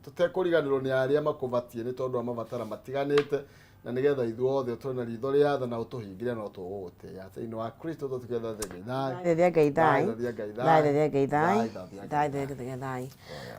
Tũtekũriganĩrwo nĩ arĩa makũbatie nĩ tondũ wa mabatara matiganĩte, na nĩgetha ithuothe ũtũre na ritho rĩa tha na ũtũhingĩre no tũgũgũtĩĩa. Thĩinĩ wa Kristo tũtũgetha thĩ Ngai. Thathia Ngai thai. Thathia Ngai thai. Thathia Ngai thai. Thathia Ngai Thathia Ngai thai.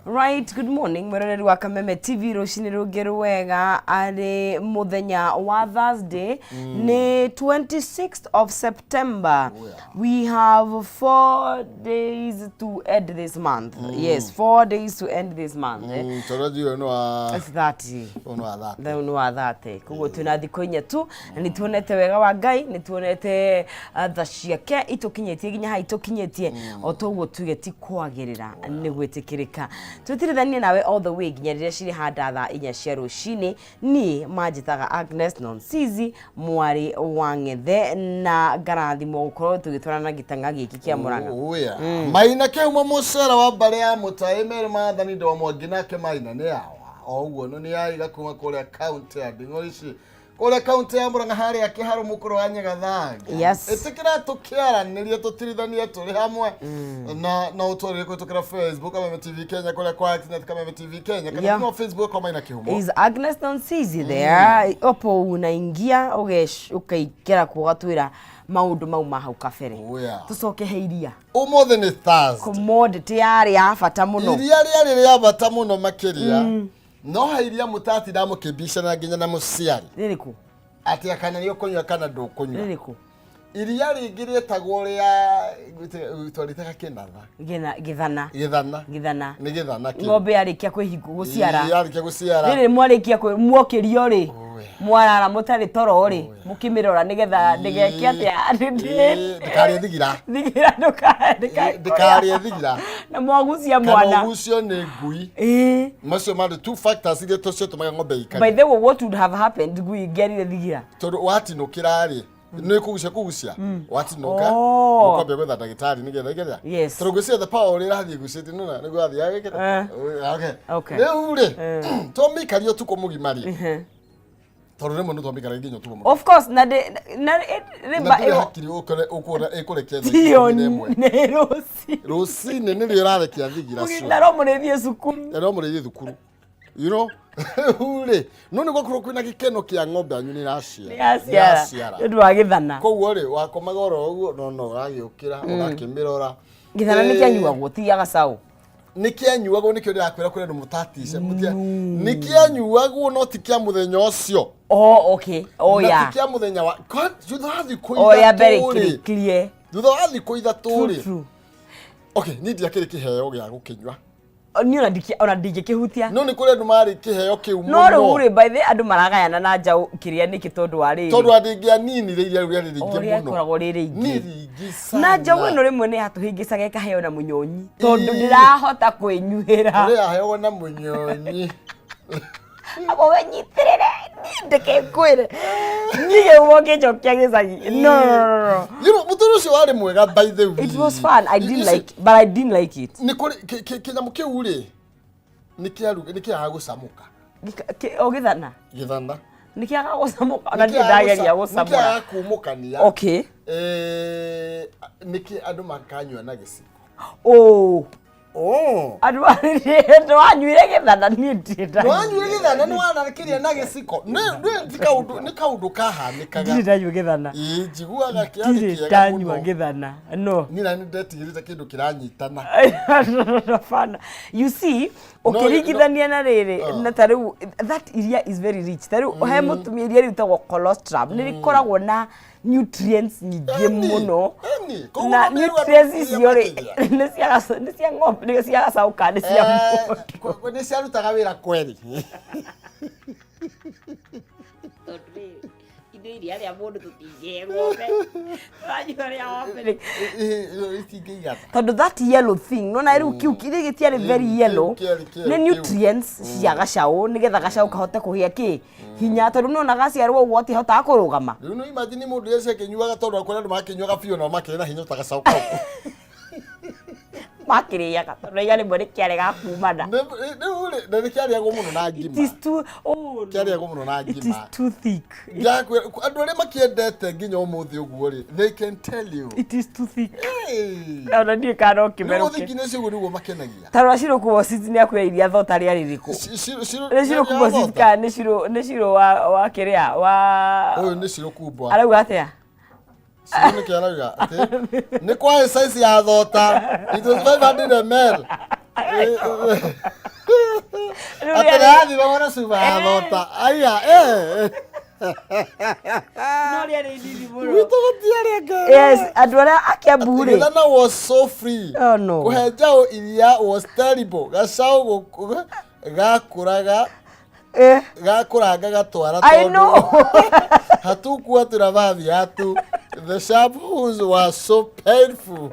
Right, good morning mwĩroreri wa Kameme TV, rũcinĩ rũngĩ rwega, arĩ mũthenya wa Thursday, nĩ 26th of September. Oh, yeah. We have 4 days to end this month. Yes, 4 days to end this month, eh? Tondũ njũĩ nĩ wa It's 30. Ũyũ nĩ wa 30. Thau nĩ wa 30, koguo twĩna thikũ 4 tu, na nĩ tuonete wega wa Ngai, nĩ tuonete tha ciake itũkinyĩtie nginya haha itũkinyĩtie. O toguo tuge ti kwagĩrĩra nĩ gwĩtĩkĩrĩka twĩtirithanie nawe all the way nginya rĩrĩa cirĩ handa thaa 4 cia rũcinĩ. Niĩ manjĩtaga Agnes Nonsizi, mwarĩ wa Ng'ethe, na ngarathimwo gũkorwo tũgĩtwarana gĩtang'a gĩkĩ kĩa Mũrang'a. Uya. Maina kĩhumo mũcera wa mbarĩ ya mũtaĩ merĩ maathani ndo mwangi nake Maina nĩ yawa o ũguo no nĩ yaiga kuma kũrĩa kaunti ya Nding'orici, kũrĩa kaunti ya Murang'a, harĩa kĩharũ mũkũrũ wa Nyagathaga. Ĩtĩkĩra tũkĩaranĩrie, tũtirithanie tũrĩ hamwe na ũtwarĩre kũhĩtũkĩra Facebook Kameme TV Kenya, kũrĩa kwa X Kameme TV Kenya, kana no Facebook kwa Maina Kĩhumo. Is Agnes Nonsizi there opo, unaingia ukaingĩra kuo ũgatwĩra maũndũ mau ma hau kabere. Tũcoke he iria. Ũmũthĩ nĩ Thursday. Commodity yarĩ ya bata mũno. Iria rĩarĩ rĩa bata mũno makĩria, no he iria mũtatinda mũkĩmbicana nginya na mũciari Rĩrĩkũ? atĩ kana nĩ ũkũnyua kana ndũkũnyua. Rĩrĩkũ? Iria rĩngĩ rĩetagwo rĩa twarĩtaga kĩnatha. Gĩthana. Gĩthana. Gĩthana. Nĩ gĩthana kĩu. Ng'ombe yarĩkia kwĩhingu gũciara. Ĩ, yarĩkia gũciara. Rĩrĩ mwarĩkia muokĩrio rĩ, Oya. mwarara mũtarĩ toro rĩ, mũkĩmĩrora nĩgetha ndĩgeke atĩa? Ĩ, ndĩkarĩe thigira. Thigira Ndĩkarĩe thigira. Na mwagucia kana mwana. Ũgucio nĩ ngui. Macio marĩ two factors iria ciatũmaga ng'ombe By ĩikare. the way, what would have happened ngui ingĩarire thigira? Tondũ watinũkĩra rĩ, nĩ kũgucia kũgucia watinũka, ũkwambia gwetha ndagĩtarĩ nĩgetha igetha tondũ ngwĩciria the power ũrĩa ĩrathiĩ ĩgucĩtie nĩna nĩguo athiĩ agĩkĩra. Okay. Rĩu rĩ, twamĩikaria ũtukũ mũgima rĩ, tondũ rĩmwe nĩ twamĩikaragia nginya ũtukũ mũgima. Of course, na ndĩ na Na rĩmba ndũrĩ ĩyo hakiri ũkuona ĩkũrekia thaa tiyo 11. Nĩ rũci Rũcinĩ nĩrĩo ĩrarekia thigira cio. Na no mũrĩthiĩ cukuru. Na no mũrĩthiĩ thukuru. Rĩu rĩ, no nĩ gwakorwo kwĩna gĩkeno kĩa ng'ombe yanyu nĩ ĩraciara. Yaciara. Nĩ Nĩ ũndũ wa gĩthana. Koguo rĩ, wakomaga oro ũguo, no ũragĩũkĩra ũgakĩmĩrora. Gĩthana nĩ kĩanyuagwo, ti gĩa gacaũ? Nĩ kĩanyuagwo, nĩkĩo ndĩrakwĩra kũrĩ andũ mũtatice nĩ kĩanyuagwo, no ti kĩa mũthenya ũcio. Oh, okay. Oh, Na yeah. ti kĩa mũthenya wa thutha wa thikũ O ya mbere 3 rĩ. Kĩrĩ clear. Thutha wa thikũ 3 True, rĩ. true. Okay, niĩ ndiakĩrĩ kĩheo gĩa gũkĩnyua. Niĩ ona ndingĩkĩhutia. No nĩ kũrĩ andũ marĩ kĩheo kĩu No mũno. rĩu rĩ, by the way, andũ maragayana na njaũ kĩrĩa nĩkĩ tondũ wa rĩrĩ? Tondũ andũ ingĩaninire iria rĩu rĩarĩ rĩingĩ O mũno. rĩakoragwo rĩ rĩingĩ. Nĩ rĩingĩ sana. Na njaũ ĩno rĩmwe nĩ yatũhĩngĩcaga ĩkaheo na mũnyonyi tondũ ndĩrahota kwĩnyuĩra. Ũrĩa yaheagwo na mũnyonyi. Abo wenyitĩrĩre, niĩ ndeke ngwĩre, niĩ gĩugo ngĩnjokia gĩcagi, no, no, no, no. Mũtũrĩ ũcio warĩ mwega, by the way. It was fun. I didn't like, but I didn't like it. Nĩ kũrĩ kĩnyamũ kĩu rĩ, nĩ kĩaruga, nĩ kĩagaga gũcamũka. O gĩthana? Gĩthana. Nĩ kĩagaga gũcamũka, ona ndirĩ ndageria Nĩ gũcamũra. kĩagaga kumũkania. Nĩkĩ andũ makanyua na gĩciko. Oh. Oh. Andũ nĩ wanyuire gĩthana? Niĩ ndirĩ ndanyua. Nĩwanyuire gĩthana? Nĩ wanakĩrĩa na gĩciko? Nĩ ti kaũndũ, nĩ kaũndũ kahanĩkaga. Ndirĩ ndanyua gĩthana. Ĩĩ, njiguaga kĩarĩ Ndirĩ kĩega ndanyua mũno. gĩthana, no. Niĩ nani ndetigĩrĩte kĩndũ kĩranyitana. Hapana. You see, ũkĩringithania na rĩrĩ na ta rĩu, that iria is very rich. Ta rĩu he mũtumia, iria rĩu colostrum nĩ rĩkoragwo na nutrients nyingĩ mũno. Koguo Na no mĩrua nutrients iria icio rĩ, makĩria. nĩ cia ng'ombe, nĩ cia gacaũ kana nĩ cia mũndũ? Nĩ ciarutaga wĩra kweri. Tondũ rĩ, ithuĩ iria rĩa mũndũ tũtingĩhe ng'ombe, tũranyua rĩa ng'ombe rĩ. Itingĩigana. Tondũ that yellow thing, nona rĩu kĩu kĩrĩ gĩtiarĩ very yellow. Kĩarĩ kĩerũ Nĩ kĩu. nutrients cia gacaũ nĩgetha gacaũ kahote kũgĩa kĩ hinya, tondũ nona gaciarwo ũguo atihotaga kũrũgama. Rĩu no imagine mũndũ ece akĩnyuaga, tondũ kũrĩ andũ makĩnyuaga biũ na makĩrĩ na hinya ta gacaũ kau. Makĩrĩaga tondũ iga rĩmwe nĩkĩarega kumana. Rĩu rĩ, na nĩkĩarĩagwo mũno na It ngima. is too, oh no. Kĩarĩagwo mũno na It is ngima. too thick. Ngakwĩra, andũ arĩa makĩendete nginya ũmũthĩ ũguo rĩ, they can tell you. It is too thick. Hey! Ona ndiũĩ kana no Nĩguo kĩmerũke. thikini ũcio ũguo nĩguo makenagia. Ta rora Shiro Kubo Seeds nĩ akwĩra iria thota rĩarĩ rĩkũ. Nĩ Shiro Kubo Seeds kana nĩ Shiro, nĩ Shiro wa kĩrĩa wa Ũyũ nĩ Shiro Kubwa. Arauga atĩa? Shiro nĩkĩo arauga atĩ nĩ kwarĩ size ya thota. It was 500 ml. Rĩu Atĩ rĩarĩ- rĩrathimagwo na cuba ya thota. Aya, eh. No rĩarĩ inini mũno. Gwitũ gũtiarĩ ngero. Yes, andũ arĩa a Kiambu rĩ. Gĩthana was so free. Oh, no. Kũhe njaũ iria was terrible. Gacaũ gakũraga Eh. gakũranga gatwara I know. hatukuwa tunavaa viatu. The sharp hooves were so painful.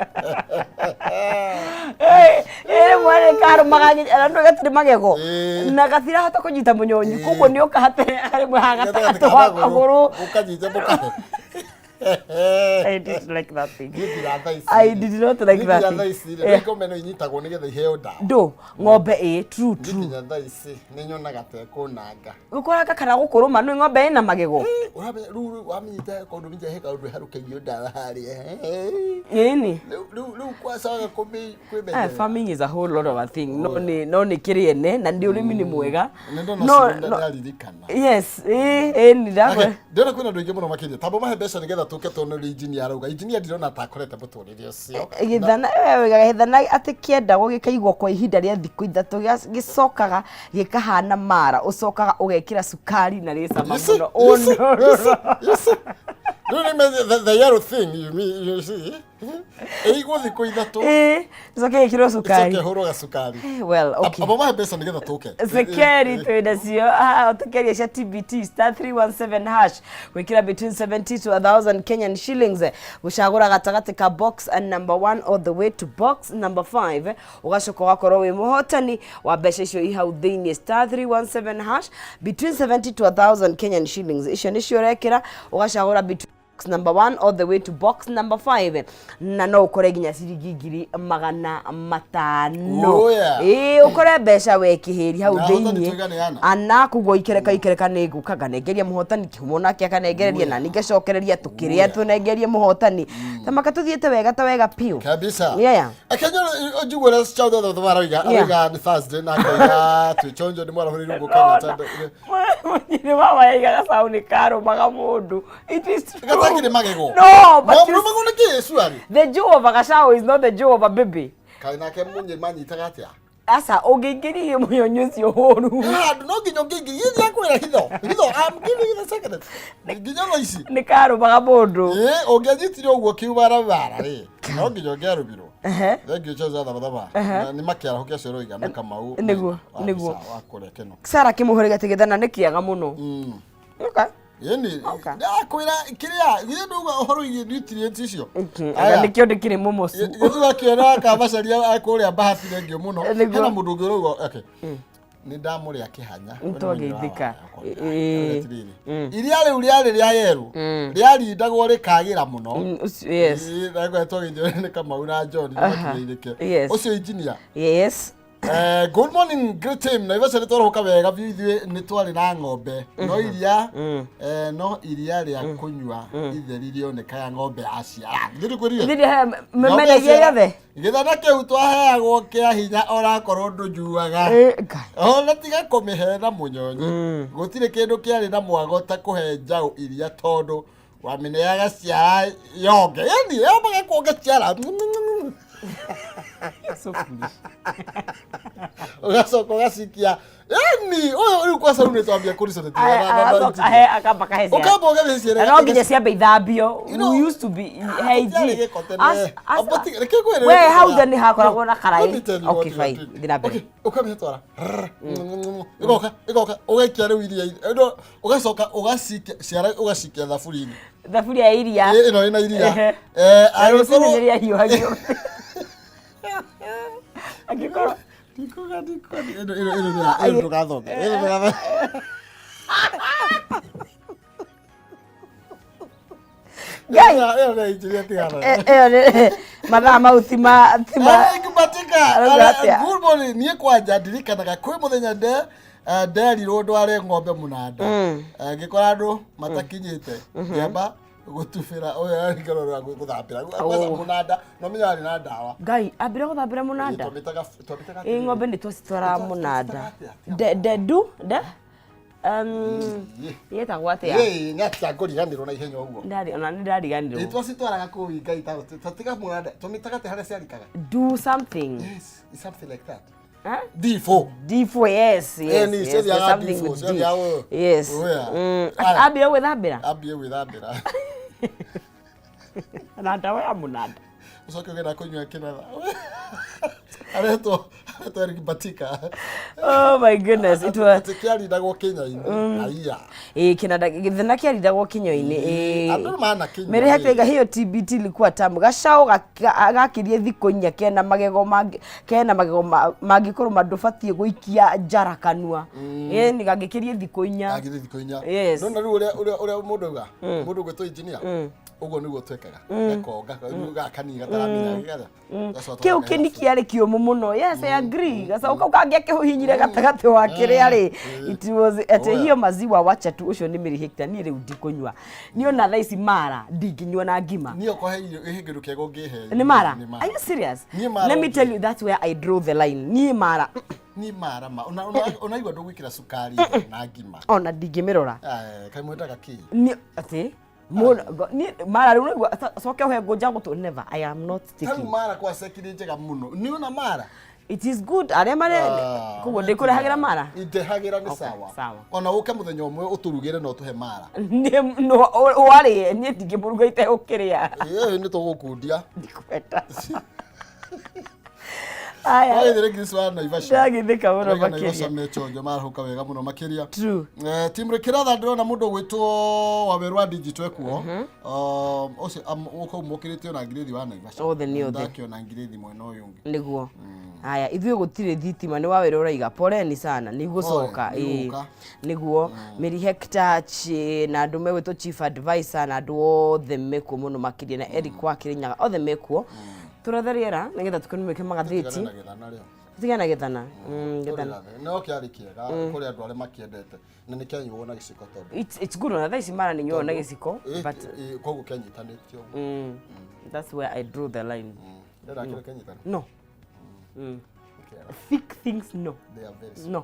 Eh, eh, mwana karũmaga nĩ gatirĩ magego Eh. na gatirahota kũnyita mũnyonyi koguo nĩ ũka hatere rĩmwe ha Gatagatĩ gatagatĩ ka wa magũrũ, kagũrũ. ũkanyita mũkahe. I didn't like that thing. Niĩ nginya thaa ici I did not like niĩ that nginya thing. thaa ici rĩ, Eh. nĩ ng'ombe no inyitagwo nĩgetha iheo ndawa. Ndũ, ng'ombe ĩ, true, Niĩ true. nginya thaa ici nĩ nyonaga ta ĩkũnanga. Gũkũranga kana gũkũrũma nĩ ng'ombe ĩna magego. Ũramenya rĩu rĩu wamĩnyita kaũndũ mĩnyita he kaũndũ ĩharũkagio ndawa harĩa. Ĩni. Rĩu rĩu rĩu kwacaga Eh, kwĩmenyerera. farming is a whole lot of a thing. No nĩ no nĩ kĩrĩ ene na nĩ ũrĩmi nĩ mwega. Nĩ ndona No, Shiro no. nĩaririkana. Yes, ĩ ĩ nĩ ndakwe. Okay, ndĩrona kwĩna andũ aingĩ mũno makĩria tamba mahe mbeca nĩgetha tũke tuone ũrĩa injinia arauga. Injinia ndirona ta akorete mũtũrĩre ũcio. Gĩthana gĩthana atĩ kĩendagwo gĩkaigwo kwa ihinda rĩa thikũ ithatũ gĩcokaga gĩkahana mara ũcokaga ũgekĩra cukari na rĩ cama You see, mũno. Oh, you see, no, no, you see, no. you see. Rĩu nĩ the yellow thing you mean, you see. Ĩigwo thikũ ithatũ Ĩ, gĩcoke gĩkĩrwo cukari. ĩcoke ĩhũrwo gacukari. Well, okay. Amba mahe mbeca nĩgetha tũke. Sekeri twĩ nacio ũtũkeria cia TBT star 317 hash gwĩkĩra between 70 to 1000 Kenyan shillings, gũcagũra gatagatĩ ka box and number 1 all the way to box number 5, ũgacoka ũgakorwo wĩ mũhotani wa mbeca icio i hau thĩinĩ. Star 317 hash, between 70 to 1000 Kenyan shillings, icio nĩcio ũrekĩra ũgacagũra between box number 1 all the way to box number 5, na no ũkore nginya ciringi 500,000. Oh, yeah. Ĩĩ, ũkore mbeca we kĩhĩri hau Na ahotani thĩinĩ. tuiga ana. Ana koguo ikereka ikereka nĩ ngũka nganengeria mũhotani kĩhumo nake akanengereria na ningacokereria tũkĩrĩa tũnengerie mũhotani tamaka tũthiĩte wega ta wega piũ. Kabisa. Yeah. Akenya ujue ũrĩa Chao Thotho marauga. Yeah. Arauga nĩ Thursday na akoiga twĩ chonjo nĩ mwarahũrĩirwo gũka na Mũnyinĩ mama yaiga gacaũ nĩ karũmaga mũndũ. It is true. Gatakĩrĩ magego. No, but you Marũmagwo nĩ kĩ cuari? The jaw of a gacaũ is not the jaw of a baby. Kaĩ nake mũnyĩ manyitaga atĩa? Aca ũngĩingĩria mũnyonyi ũcio ũru. Handũ no nginya ũngĩingĩria ndiakwĩra hitho. Hitho, I'm giving you the secret. Nginya thaa ici. Nĩ karũmaga mũndũ. Ĩ, ũngĩanyitire ũguo kiubarabara rĩ, no nginya ũngĩarũmirwo. Ehe. Thengiũ Chao Thotho Na nĩ makĩarahũke acio ũroiga na Kamau. Nĩguo, wa nĩguo. mbica wa kũrĩa Keno. Sara kĩmũhũrĩ gatĩ gĩthana nĩ kĩega mũno. Okay. Ĩni, Okay. ndakwĩra kĩrĩa, githĩ ndauga ũhoro wĩgiĩ nutrients icio? Anga nĩkĩo ndĩkĩrĩ mũmocu. Gĩthua kĩona kamacaria kũrĩa bahati thengio mũno. Nĩguo. Hena mũndũ ũngĩ ũrauga, okay. Nĩ ndamũrĩa kĩhanya. Nĩtwageithĩka. Ĩĩ. Ĩĩ. Iria rĩu rĩarĩ rĩa yerũ, rĩarindagwo rĩkagĩra mũno. Yes. Ĩĩ, na ngwetwo gĩithio nĩ Kamau na John nĩ Aha. makigeithĩke. Yes. Ũcio engineer. Yes. Good morning great team. Naivasha nĩ twarahũka wega biũ ithuĩ nĩ twarĩ na ng'ombe no iria no iria rĩa kũnyua itheri rĩonekaga ng'ombe yaciara. Githĩ ndĩkwĩrire? Thiri he memenagia yothe. Gĩthana kĩu twaheagwo kĩa hinya onakorwo ndũnyuaga. Eh, Ngai. Ona tiga kũmĩhe na mũnyonyi gũtirĩ kĩndũ kĩarĩ na mwago ta kũhe njaũ iria tondũ wamĩneaga ciara yonge yani yambaga kuonga ciara So foolish. Ũgacoka ũgacikia yani ũyũ rĩu kwaca rĩu nĩtwambia Agacoka he akamba kahe ciara. ũkamba ũgathiĩ ciara Na no nginya ciambe ithambio. You know, We used to be he gũtiarĩ ji. gĩko tene. Reke ngwĩre We reke hau ngwĩre. tene hakoragwo na karaĩ. Let me tell you what Okay, you are fine. doing. Thiĩ na mbere. Okay, ũkamĩtwara ĩgoka ĩgoka ũgaikia rĩu iria no, ũgacoka ũgacikia ciara ũgacikia thaburia-inĩ. Thaburia ya iria. Ĩ, ĩno ĩna iria. Ehe. Eh, Na rũcinĩ angĩkorwo- nĩrĩahiũhagio. Angĩkorwo Ndikuga, ndikuga, ĩno ĩno ĩno ĩno ndũgathome. Ĩno ndũgathome. Ngai. Ĩno ĩno nĩ injinia tigana. Ĩyo nĩ mathaa mau ti ma Eh, but Atiga Arauga atĩa? Good morning. Niĩ kwanja ndirikanaga kwĩ mũthenya nde nderirwo ndware ng'ombe mũnanda. Ngĩkora andũ matakinyĩte ngĩamba gũtubĩra ũyũ arĩkorora gũthambĩra kwanza Oh. mũnanda no menya warĩ na ndawa. Ngai ambire gũthambĩra mũnanda. Twamĩtaga Ĩ ng'ombe nĩ twacitwaraga mũnanda. Twacitwaraga atĩa? De de du de yetagwo atĩa? Ĩĩ, nĩ atĩa ngũriganĩrwo na ihenya ũguo. Ndari ona nĩ Ĩ, ndariganĩrwo. twacitwaraga kũu Ngai tatiga mũnanda twamĩtaga atĩa harĩa ciarikaga? Do something. Yes, it's something like that. Huh? D4. D4, yes, yes, ni, yes, ciathiaga there's something D4, with D. ciathiaga ũũ. Yes. Ũya. Mm. Aya. Ambire gwĩthambĩra Ambie gwĩthambĩra. na ndawa ya mũnanda. Ũcoke ũgenda kũnyua kĩnatha. Aretwo Eric Batika. Oh my goodness, it was Atĩ kĩarindagwo kĩnya-inĩ. Aiya. ĩ kĩnanda gĩthena kĩarindagwo kĩnyo-inĩ ĩ. Andũ manakĩnyua. Mary Hector hiyo TBT ilikuwa tamu gacao gakirie thikũ inya kena magego kena magego mangĩkũrũma ndũbatiĩ gũikia njara kanua ĩ nĩ gangĩkĩrie thikũ inya. Agithĩ thikũ inya. Yes. No na rĩu ũrĩa mũndũ auga, mũndũ ũgwĩtwo engineer, ũguo nĩguo twekaga. Gakonga, rĩu gaka nini gataramenya gĩgatha. Gacoka Kĩu tũgakahe kĩni kĩarĩ kĩũmũ mũno. Yes, I agree. Gacaũ kau kangĩakĩhũhinyire gatagatĩ wa kĩrĩa rĩ, it was atĩ Oya. hiyo maziwa wacha tu. Ũcio nĩ Mary Hector. Niĩ rĩu ndikũnyua, niĩ ona thaa ici mara ndingĩnyua na ngima. Niĩ okorwo he irio he kĩndũ kĩega ũngĩhe. Nĩ mara. Nĩ Are you serious? Niĩ mara Let me ũngĩ. tell you, that's where I draw the line. Niĩ mara Niĩ mara ma. Ũnaigua ndũgwĩkĩra cukari na ngima. Ona ndingĩmĩrora. Kaĩ mwendaga kĩ? Niĩ atĩ niĩ mara rĩu naigua coke ũhe ngũnja gũtũ, never. I am not Tarĩu taking. mara kwa ceki nĩ njega mũno. Nĩ ona mara. It is good arĩa marĩ koguo ndĩkũrehagĩra mara. Ndehagĩra nĩ sawa. Sawa. Ona ũke mũthenya ũmwe ũtũrugĩre na ũtũhe mara. Niĩ no warĩe, niĩ ndingĩmũruga itegũkĩrĩa. Ĩĩ, nĩ tũgũkundia. Ndikwenda aya. Wagithire Chris wa Naivasha. Ndagithĩka mũno Ndĩrauga Naivasha makĩria. mechonjo marahũka wega mũno makĩria. True. Team Rĩkĩratha ndĩrona mũndũ ũgwĩtwo Waweru wa Digital ekuo. Ũcio kũu mokĩrĩte ona ngirĩthi wa Naivasha. Othe nĩ othe. Ndakĩona ngirĩthi mwena ũyũ ũngĩ. Nĩguo haya ithuĩ gũtirĩ thitima nĩ wawĩra ũraiga poleni sana nĩ igũcoka. Pole, nĩ igũka. Nĩguo Mary Hector na andũ megwĩtwo chief advisor na andũ othe mekuo mũno makĩria na Eric wa Kĩrĩnyaga othe mekuo tũrethe rĩera nĩgetha tũkĩnumĩke magathĩti. Tigana na gĩthana rĩo. Tigana na gĩthana. Gĩthana. Tũrĩrathe. No kĩarĩ kĩega kũrĩ andũ arĩa makĩendete na nĩ kĩanyuagwo na gĩciko tondũ It's good ona thaa ici mara nĩ nyuaga na gĩciko, but koguo kĩanyitanĩtio ũguo. That's where I draw the line. Ndĩrona kĩrĩa kĩanyitana. No. Kĩega. Thick things, no. They are very sweet. No.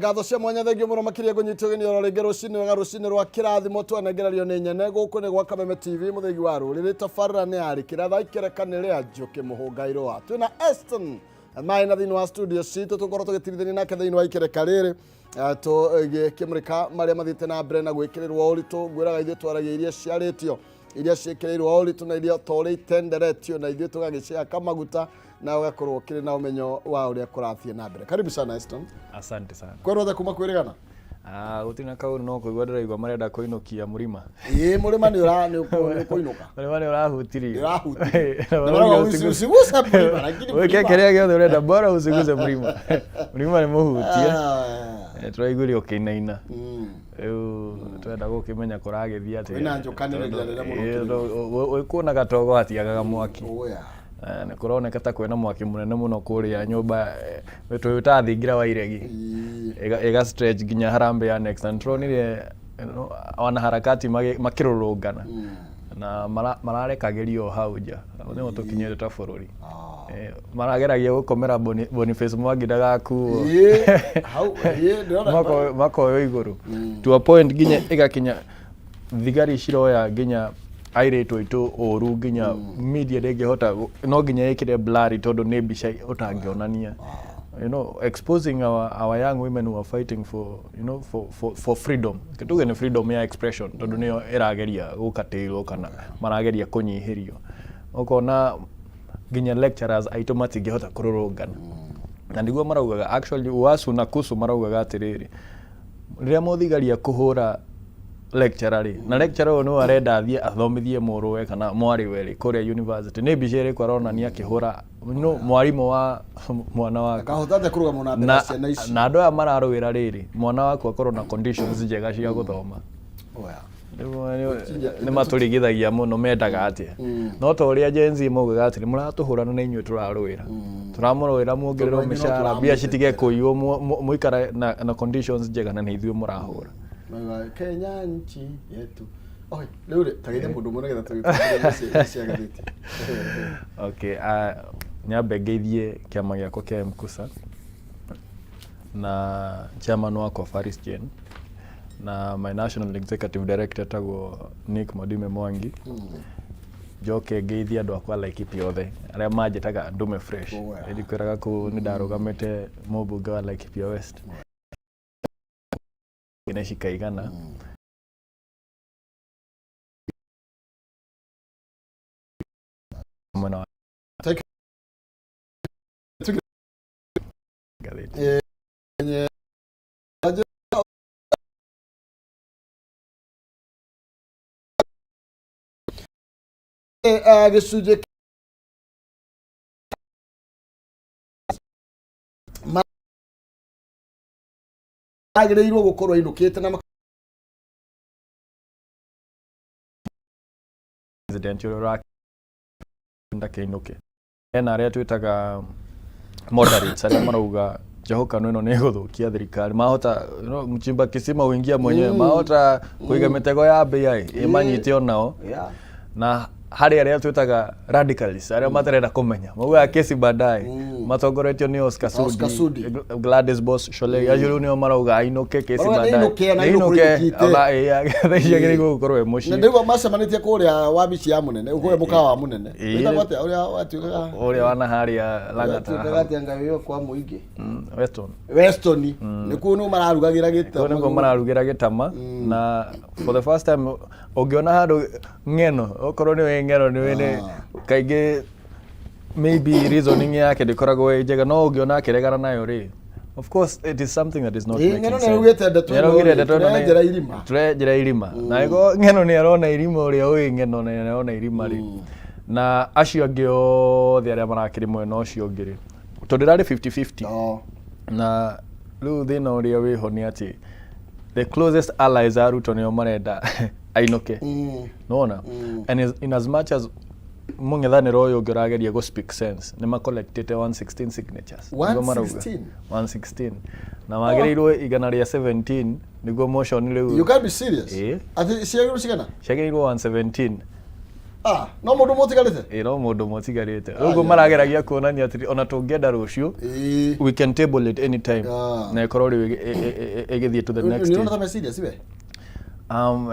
Ngatho cia mwanya, thengio mũno makĩria ngũnyite ũgeni oro rĩngĩ rũcinĩ wega, rũcinĩ rwa kĩrathimo twanengererio nĩ nyene. Gũkũ nĩ gwa Kameme TV, mũthĩgi wa rũrĩrĩ. Tabarĩra nĩ yarĩ kĩratha ikereka nĩ rĩa njũkĩ mũhũngairũa. Twĩna Eston maĩ na thĩinĩ wa studio citũ, tũkorwo tũgĩtirithania nake thĩinĩ wa ikereka rĩrĩ, tũgĩkĩmũrĩka marĩa mathiĩte na mbere na gwĩkĩrĩrwo ũritũ. Ngwĩraga ithuĩ twaragia iria ciarĩtio, iria ciĩkĩrĩirwo ũritũ na iria ta ũrĩa itenderetio, na ithuĩ tũgagĩcihaka maguta na ũgakorwo ũkĩrĩ na ũmenyo wa ũrĩa kũrathiĩ na mbere. Karibu sana, Eston. Asante sana. Kwerwo othe kuma kwĩrĩgana. Ah, gũtirĩ na kaũndũ, no kũigua ndĩraigua marenda kũinũkia mũrima. Ĩĩ, mũrĩma nĩ ũra nĩ ũkũinũka. Mũrima nĩ ũrahutirio. Nĩ ũrahutirio. Na marauga usiguse mlima, lakini Wĩke mlima- kĩrĩa gĩothe ũrenda, bora usiguse mlima. Mlima nĩ mũhutie. Ah. Tũraiguire ũkĩinaina. Rĩu twenda gũkĩmenya kũragĩthiĩ atĩa. Kwĩna njũkanĩrĩria nene mũno Ĩĩ, kĩrĩma. Wĩkuona gatogo hatiagaga mwaki. Oya. Nĩ kũroneka ta kwĩna mwaki mũnene mũno kũrĩa nyũmba twĩtaga thingira wa iregi. Ĩga stretch nginya Harambee Annex, na nĩtũronire wanaharakati makĩrũrũngana na mararekagĩrio o hau nja. Hau nĩho tũkinyĩte ta bũrũri. Marageragia gũkomera Boniface Mwangi ndagakuo. Ĩĩ, hau, ĩĩ, ndĩrona. Makoywo igũrũ to a point nginya ĩgakinya thigari ciroya nginya airĩtu aitũ ũru, nginya media ndĩngĩhota no nginya ĩkĩre blurry tondũ nĩ mbica ũtangĩonania, exposing our young women who are fighting for you know for, for, for freedom. Tuge nĩ freedom ya expression, tondũ nĩyo ĩrageria gũkatĩrwo kana marageria kũnyihĩrio. Ũkona nginya lecturers aitũ matingĩhota kũrũrũngana, na nĩguo maraugaga actually UASU na KUSU maraugaga atĩrĩrĩ, rĩrĩa mũthigari akũhũra lecturer rĩ, na lecturer ũyũ nĩwe arenda athiĩ athomithie mũrũwe kana mwarĩwe rĩ kũrĩa university, nĩ mbica ĩrĩkũ aronania akĩhũra no mwarimũ wa mwana wake? Akahota atĩa kũrũgama na mbere ya Na, ciana ici? na andũ aya mararũĩra rĩrĩ mwana waku akorwo na conditions njega cia gũthoma. Oya. Nĩ matũrigithagia mũno, mendaga atĩa? No ta ũrĩa Gen Z maugaga atĩrĩ, mũratũhũrana na inyuĩ tũrarũĩra, tũramũrũĩra muongererwo Tondũ inyuĩ no mĩcara, mbia citige tũramũtetera. kũiywo, mũikare na conditions njega, na nĩ ithuĩ mũrahũra. Maugaga, Kenya nchi yetu. Oi, rĩu rĩ, tageithia mũndũ ũmwe nĩgetha tũgĩtũkĩrĩrie cia ngathĩti. Okay, nyambe ngeithie kĩama gĩakwa kĩa MKUSA na chairman wakwa Faris Jane na my national executive director tagwo Nick Mwadime Mwangi. Njoke ngeithie andũ akwa Laikipia othe arĩa manjĩtaga Ndume Fresh. Oh, yeah. Ndikwĩraga kũu nĩ ndarũgamĩte mũmbunge wa Laikipia West nĩ cikaigana. Mwena wa ngathĩti. Gĩcunjĩ magĩrĩirwo gũkorwo ainũkĩte na President ũrĩa ũrenda kĩinũke, hena arĩa twĩtaga moderates arĩa marauga njahũkano ĩno nĩ ĩgũthũkia thirikari, mahota mchimba kisima uingia mwenyewe, mahota kũiga mĩtego ya mbĩa ĩ ĩmanyite onao. Na harĩ arĩa twĩtaga radicalists arĩa matarenda kũmenya, maugaga kesi baadaye, matongoretio nĩ Oscar Oscar Sudi, Sudi. Gladys Boss Sholei, acio rĩu nĩo marauga ainũke, kesi Marauga baadaye. nĩainũke, na Nĩainũke, ainũkũ ĩinũkĩte. ona ĩĩ, thaa ici agĩrĩirwo gũkorwo e Na mũciĩ. ndĩgua macemanĩtie kũrĩa wabici ya mũnene, kũrĩa mũkawa wa mũnene. Wĩtagwo atĩa ũrĩa watuĩkaga? Ũrĩa wana harĩa Lang'ata. Watuĩkaga atĩa ngai ĩyo kwa mũingĩ? Weston. Weston. Nĩkuo nĩo mararugagĩra Kũu nĩkuo gĩtama. mararugĩra gĩtama, na for the first time ũngĩona handũ ng'eno, okorwo nĩ wĩ ng'eno nĩ wĩ nĩ kaingĩ maybe reasoning yake ndĩkoragwo ĩ njega, no ũngĩona akĩregana nayo rĩ, of course it is something that is not Ĩĩ, making Ng'eno sense. nĩaraugĩte ndeto ĩno Nĩaraugire rĩ, ndeto ĩno tũrenjera irima. Tũrenjera irima, na ĩgo ng'eno nĩ arona irima, ũrĩa ũĩ ng'eno nĩ arona irima rĩ, na acio angĩ othe arĩa marakĩrĩ mwena ũcio ũngĩ rĩ, tondũ ĩrarĩ 50-50. Na rĩu thĩna ũrĩa wĩho nĩ atĩ the closest allies a Ruto nĩo marenda ainũke. Nĩwona? And in as much as mũng'ethanĩro ũyũ ũngĩ ũrageria gũ speak sense, nĩ macollectĩte 116 signatures. Nĩguo marauga. 116? 116, na magĩrĩirwo 117 nĩguo motion rĩu. You can't be serious. Ĩĩ. Atĩ ciagĩrĩirwo cigana? Ciagĩrĩirwo 117. Ah, no mũndũ ũmwe ũtigarĩte. Ĩ, no mũndũ ũmwe ũtigarĩte. Rĩu marageragia kuonania atĩrĩ ona tũngĩenda rũciũ, Ĩĩ. we can table it anytime Ah. na ĩkorwo rĩu ĩgĩthiĩ to the next Nĩ ũrona stage. ta me serious we?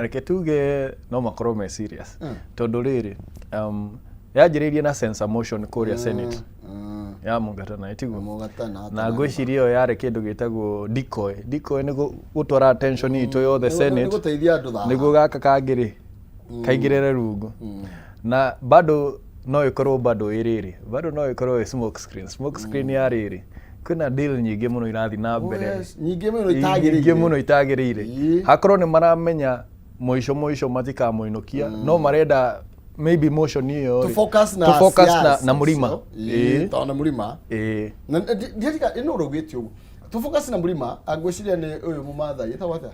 Reke tuge no makorwo me serious tondũ rĩrĩ, yanjĩrĩirie na censor motion kũrĩa Senate ya Mũgatana, ĩtiguo? Mũgatana. Na ngwĩciria ĩyo yarĩ kĩndũ gĩtagwo decoy. Decoy nĩ gũtwara attention itũ yothe Nĩ Senate gũteithia andũ thaha. Nĩguo gaka kangĩ rĩ kaingĩrĩre rungu. Na bado no ĩkorwo bado ĩ rĩrĩ, bado no ĩkorwo ĩ smoke screen. Smoke screen ya rĩrĩ, kwĩna deal nyingĩ mũno irathiĩ na mbere. Yes, nyingĩ mũno itagĩrĩire. Nyingĩ mũno itagĩrĩire. Ĩĩ. Hakorwo nĩ maramenya mũico mũico matikamũinũkia, no marenda maybe motion ĩyo To rĩ, focus na to focus na, siasa na mũrima. icio. Ĩĩ, Ĩĩ. tondũ na mũrima. Ĩĩ. Na ndiatika ĩno ũraugĩte ũguo. To focus na mũrima, ngwĩciria nĩ ũyũ Mũmathai, ĩtagwo atĩa?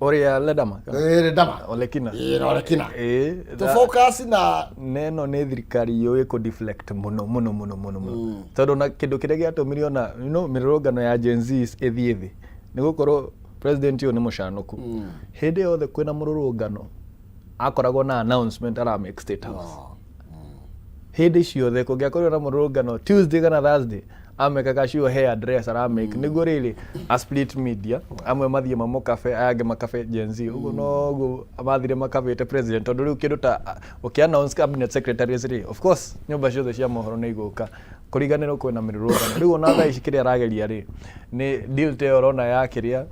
Ũrĩa Ledama. Ĩĩ, Ledama. Olekina. Ĩĩ, na Olekina. Ĩĩ. To focus na neno nĩ thirikari yũĩ kũ deflect mũno mũno mũno mũno mũno, tondũ na kĩndũ kĩrĩa gĩatũmire ona mĩrũrũngano ya Gen Z ĩthiĩ thĩ nĩ gũkorwo president ũyũ nĩ mũcanũku. Hĩndĩ yothe kwĩna mũrũrũngano akoragwo na announcement ara make State House. Hĩndĩ ciothe kũngĩakorirwo na mũrũrũngano Tuesday kana Thursday, amekaga sure he address aramake nĩguo rĩrĩ a split media, amwe mathiĩ mamũkabe, aya angĩ makabe Gen Z. Ũguo noguo mathire makabĩte president, tondũ rĩu kĩndũ ta ũkĩ announce cabinet secretaries rĩ, of course nyũmba ciothe cia mohoro nĩ igũka kũriganĩrwo kwĩna mĩrũrũngano. Rĩu ona thaa ici kĩrĩa arageria rĩ, nĩ deal ta ĩyo ũrona ya kĩrĩa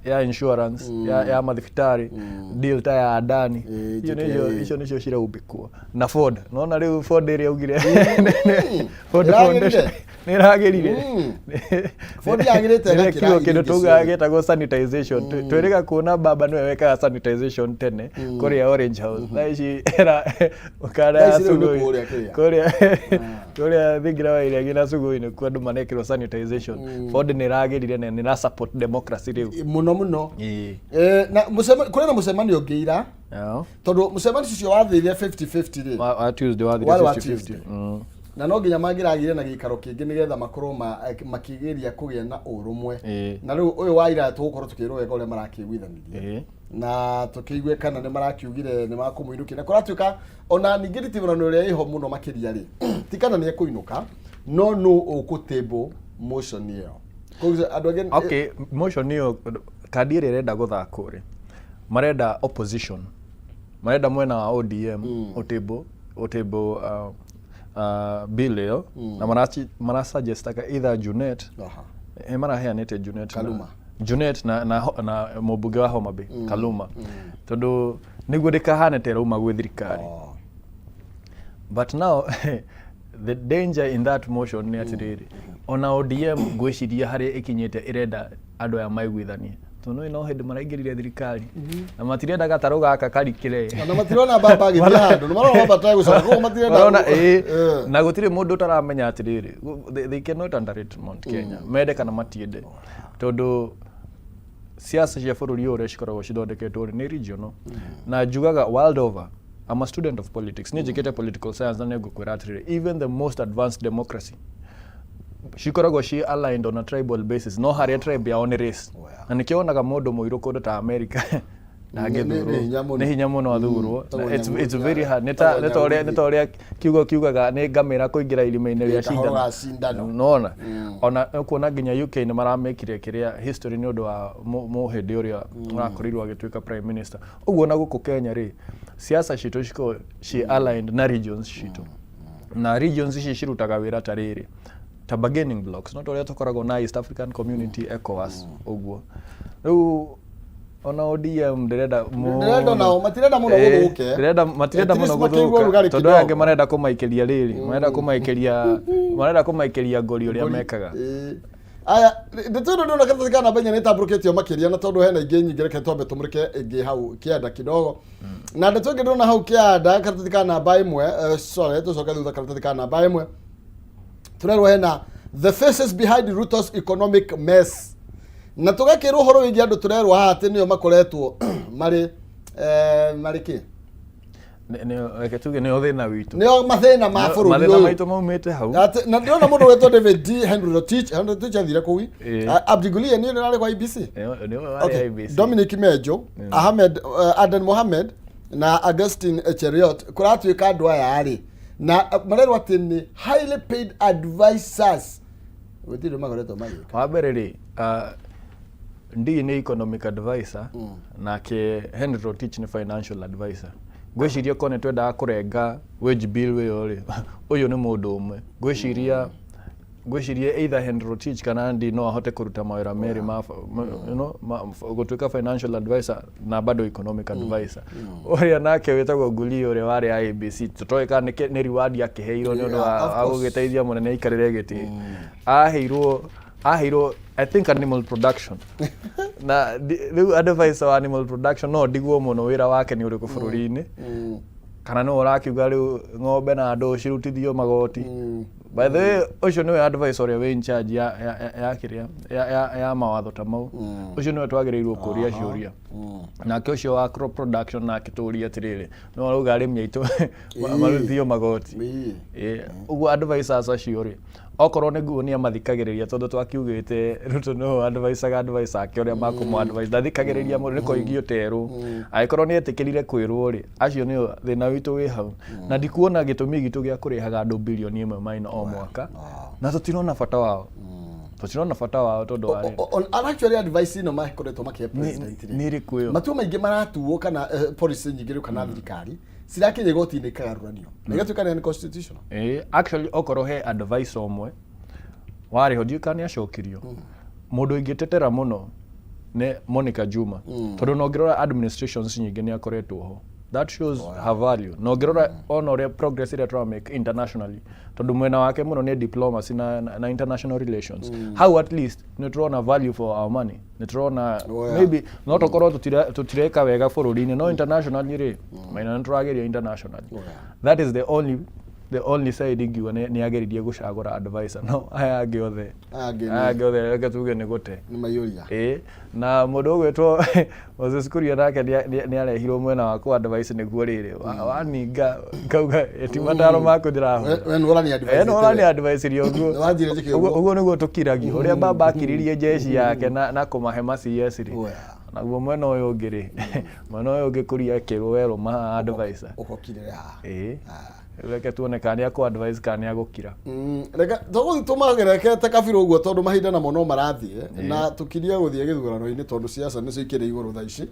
ya insurance ya mathibitarĩ, deal ta ya Adani. Ĩĩ, Icio JKIA. nĩcio, icio nĩcio ciraumbĩkwo na Ford. Nona rĩu Ford ĩrĩa augire Ford Ĩragĩrire. Foundation nĩ ĩragĩrire. Ford yagĩrĩte ĩgakĩra Nĩrekirwo kĩndũ iria ingĩ tugaga ciothe. gĩtagwo sanitization. Twĩrĩga kuona baba nĩwe wekaga sanitization tene kũrĩa Orange House. Thaa ici era ũkana Thaa ya ici rĩu nĩ Sugoi. kũrĩa kĩrĩa. Kũrĩa thingira wa Iregi na Sugoi nĩkuo andũ marekĩrwo sanitization. Ford nĩ ĩragĩrire na nĩ ĩra support democracy rĩu. Mũno mũno. Ĩĩ. Eh, na kũrĩ na mũcemanio ũngĩ ira, tondũ mũcemanio ũcio wathire 50-50 rĩ. Wa Tuesday wathire Warĩ wa 50-50. Tuesday. Na no nginya mangĩragire na gĩikaro kĩngĩ nĩgetha makorwo makĩgeria kũgĩa na ũrũmwe. Na rĩu ũyũ wa ira tũgũkorwo tũkĩrwo wega ũrĩa marakĩiguithanirie na tũkĩigue kana nĩ marakiugire nĩ makũmũinũkia, na kũratuĩka ona ningĩ nditimũrano ĩrĩa ĩho mũno makĩria rĩ, ti kana nĩ ekũinũka, no nũ ũkũtable motion ĩyo. Koguo andũ angĩ. Okay, motion ĩyo, kandi ĩrĩa ĩrenda gũthakwo rĩ, marenda opposition, marenda mwena wa ODM ũtable bill ĩyo, na marasuggestaga either Junet, maraheanĩte Junet Kaluma. Na, Junet na mũmbunge wa Homa Bay Kaluma, tondũ nĩguo ndĩkahane ta ĩrauma gwĩ thirikari. But now the danger in that motion nĩ atĩrĩrĩ, ona ODM ngwĩciria harĩa ĩkinyĩte ĩrenda andũ aya maiguithanie, tondũ no hĩndĩ maraingĩrire thirikari na matirenda gatarũ gaka karikĩre. Na matirona baba agĩthiĩ handũ, nĩ marona baba ategũcoka, koguo matirenda. Marona ĩĩ. Na gũtirĩ mũndũ ũtaramenya atĩrĩrĩ, they cannot underrate Mount Kenya, mende kana matiende, tondũ siasa cia bũrũri ũyũ ũrĩa cikoragwo cithondeketwo rĩ, nĩ regional. Na njugaga world over, I'm a student of politics, niĩ njĩkĩte political science, na nĩngũkwĩra atĩrĩrĩ, even the most advanced democracy cikoragwo ci aligned on a tribal basis, no harĩa tribe yao nĩ race. Na nĩkĩo wonaga mũndũ mũirũ kũndũ ta America ndangĩthurwo. Nĩ hinya mũno. Nĩ hinya mũno athurwo. Tagwo It's very hard. Nĩ ta tagwo nĩ ta ũrĩa kiugo kiugaga nĩ ngamĩra kũingĩra irima-inĩ rĩa Ĩ, kahoro cindano. ga cindano. Nona ona kuona nginya UK nĩ maramĩkire kĩrĩa history nĩ ũndũ wa mũhĩndĩ ũrĩa ũrakorirwo agĩtuĩka prime minister. Ũguo na gũkũ Kenya rĩ, siasa citũ cikoragwo ci aligned na regions citũ, na regions ici cirutaga wĩra ta rĩrĩ, ta bargaining blocks, no ta ũrĩa tũkoragwo na East African Community, ECOWAS, ũguo. Rĩu ona ODM ndĩrenda Ndĩrenda nao, matirenda mũno gũthũke. Ndĩrenda matirenda At least mũno makĩigua gũthũka, ũrugarĩ tondũ aya angĩ kidogo. marenda kũmaikĩria rĩrĩ, marenda kũmaikĩria ngori ũrĩa mekaga. Ĩĩ. Aya, ndeto ĩno ndĩrona karatathi ka namba 4 nĩ ĩtambũrũkĩtio makĩria, na tondũ hena ingĩ nyingĩ, reke twambe tũmũrĩke ĩngĩ hau kĩanda kidogo. Na ndeto ĩngĩ ndĩrona hau kĩanda karatathi ka namba 1, sorry, tũcoke thutha, karatathi ka namba 1, tũrerwo hena the faces behind Ruto's economic mess, na tũgakĩrwo ũhoro wĩgiĩ andũ tũrerwo haha atĩ nĩo makoretwo marĩ kĩ. Reke tuge nĩo thĩna witũ. Nĩo mathĩna ma bũrũri Mathĩna ũyũ. maitũ maumĩte hau. Na ndĩrona mũndũ wetwo David D Henry Rotich, Henry Rotich athire kũu. Abdi Gulie niĩ nĩrarĩ kwa IBC. Nĩo warĩ Okay. IBC. Dominic Mejo, Ahmed, Aden Mohamed. Na Augustine Cheriot, kũratuĩka andũ aya rĩ na marerwo atĩ nĩ highly paid advisors, gũtirĩ makoretwo magĩka. Wa mbere rĩ, Ndii nĩ economic advisor, nake Henry Rotich nĩ financial advisor. Ngwĩciria korwo nĩ twendaga kũrenga wage bill ĩyo rĩ, ũyũ nĩ mũndũ ũmwe. Ngwĩciria either Henry Rotich kana Ndii no ahote kũruta mawĩra merĩ ma gũtuĩka financial advisor na bado economic advisor. Ũrĩa nake wĩtagwo Nguli, ũrĩa warĩ IEBC, tũtoĩ kana nĩ reward akĩheirwo nĩ ũndũ Yeah, of wa course. gũgĩteithia mũnene aikarĩre gĩtĩ. Aheirwo I think animal production, na rĩu advisor wa animal production no ndigwo mũno wĩra wake nĩ ũrĩkũ bũrũri-inĩ, kana nĩ ũrakiuga rĩu ng'ombe na andũ cirutithio magoti. By the way, ũcio nĩwe advisor ũrĩa wĩ in charge ya kĩrĩa ya mawatho ta mau. Ũcio nĩwe twagĩrĩirwo kũria ciũria. Nake ũcio wa crop production nake tũrie atĩrĩrĩ, no arauga arĩmi aitũ marutithio magoti. Ĩĩ, ũguo advisors acio rĩ, okorwo nĩguo nĩ amathikagĩrĩria, tondũ twakiugĩte Ruto no advisaga advisor ake ũrĩa makũmũ advise, ndathikagĩrĩria mũndũ, nĩ koigio terwo. Angĩkorwo nĩ etĩkĩrire kwĩrwo rĩ, acio nĩo thĩna witũ wĩ hau, na ndikuona gĩtũmi gitũ gĩa kũrĩhaga andũ 1 bilioni maina o mwaka, na tũtirona bata wao, tondũ wa rĩrĩ. And actually advice ĩno makoretwo makĩhe president rĩ, Nĩ ĩrĩkũ ĩyo? Matua maingĩ maratuo kana policy nyingĩ rĩu kana thirikari cirakinya igoti-inĩ ikagarũranio na igatuĩka nĩ unconstitutional. Ĩĩ, actually okorwo he advice ũmwe warĩ ho, ndiũĩ kana nĩ acokirio, mũndũ ingĩtetera mũno nĩ Monica Juma, tondũ na ũngĩrora administrations nyingĩ nĩ akoretwo ho. That shows her value. Na ũngĩrora ona ũrĩa progress ĩrĩa tũra make internationally, tondũ mwena wake mũno nĩ diplomacy na international relations, hau at least nĩ tũrona value for our money, nĩ tũrona maybe no tũkorwo tũtireka wega bũrũri-inĩ, no internationally rĩ, maina nĩ tũrageria internationally. That is the only side ingiuga nĩ ageririe gũcagũra advisor, no aya angĩ othe, Aya angĩ aya angĩ othe reke tuge nĩ gũte. Nĩ maiyũria. Ĩĩ, na mũndũ ũgwĩtwo Moses Kuria nake nĩ arehirwo mwena wa kũ advice nĩguo rĩrĩ waninga ngauga ti mataro maku ndĩrahũra. We nĩ ũrani advice. Eh, no ũrani advice ũguo. Nĩ wanjire njĩke Ũguo ũguo. Ũguo nĩguo tũkiragio ũrĩa baba akiririe jeshi yake na kũmahe ma CS rĩ. Naguo mwena ũyũ ũngĩ rĩ, mwena ũyũ ũngĩ Kuria akĩrwo werũ ma advisor. Ũkokirĩra haha. Ĩĩ, reke tuone kana nĩ akũ advise kana nĩ agũkira. Reke tũgũthiĩ tũmagerekete kabirũ ũguo, tondũ mahinda namo no marathiĩ na tũkirie gũthiĩ gĩthurano-inĩ, tondũ siasa nĩcio ikĩrĩ igũrũ thaa ici.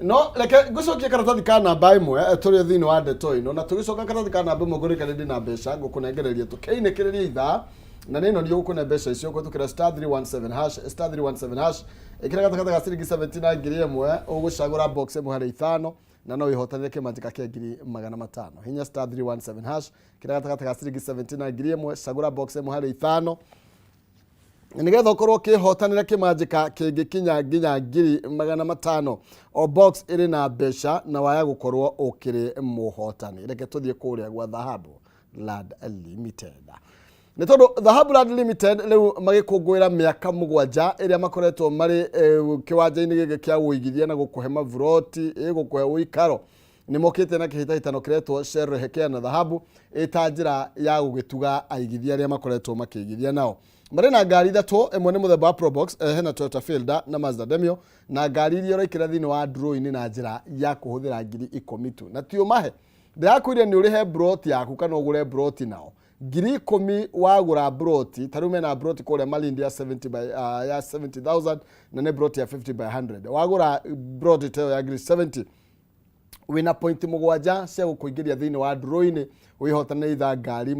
No reke ngũcokie karatathi ka namba 1 tũrĩ thĩinĩ wa ndeto ĩno, na tũgĩcoka karatathi ka namba 1 ngũrĩkane ndĩna mbeca ngũkũnengereria tũkĩinĩkĩrĩria ithaa, na nĩ ĩno nĩ ũgũkũne mbeca icio kũhĩtũkĩra *317#, *317#. Ĩkĩra gatagatĩ ga ciringi 70 na 1000, ũgũcagũra box ĩmwe harĩ ithano na no wĩhotanĩre kĩmanjĩka kĩa 500,000. Hinya *317#, kĩra gatagatĩ ga ciringi 70 na 1000, cagũra box ĩmwe harĩ ithano nĩgetha ũkorwo ũkĩhotanĩra kĩmanjĩka kĩngĩkinya nginya 500,000. O box ĩrĩ na mbeca na waya gũkorwo ũkĩrĩ mũhotani. Reke tũthiĩ kũrĩa gwa Dhahabu Land Limited, nĩ tondũ Dhahabu Land Limited rĩu magĩkũngũĩra mĩaka 7 ĩrĩa makoretwo marĩ kĩwanja-inĩ gĩkĩ kĩa ũigithia na gũkũhe maburoti, gũkũhe ũikaro. Nĩ mokĩte na kĩhĩtahĩtano kĩretwo Sherehekea na Dhahabu, ĩta njĩra ya gũgĩtuga aigithia arĩa makoretwo makĩigithia nao. Marĩ na ngari ithatũ, ĩmwe nĩ mũthemba wa Probox, hena Toyota Fielder na Mazda Demio, na ngari iria ũraikĩra thĩinĩ wa draw-inĩ na njĩra ya kũhũthĩra 10,000 tu, na ti ũmahe. Ndĩrakwĩrire nĩ ũrĩhe broti yaku kana ũgũre broti nao 10,000. Wagũra broti ta rĩu mena broti kũrĩa Malindi ya 70 by, ya 70,000, na nĩ broti ya 50 by 100. Wagũra broti ta ĩyo ya ngiri 70, wĩna point 7 cia gũkũingĩria thĩinĩ wa draw-inĩ wĩhotane either ngari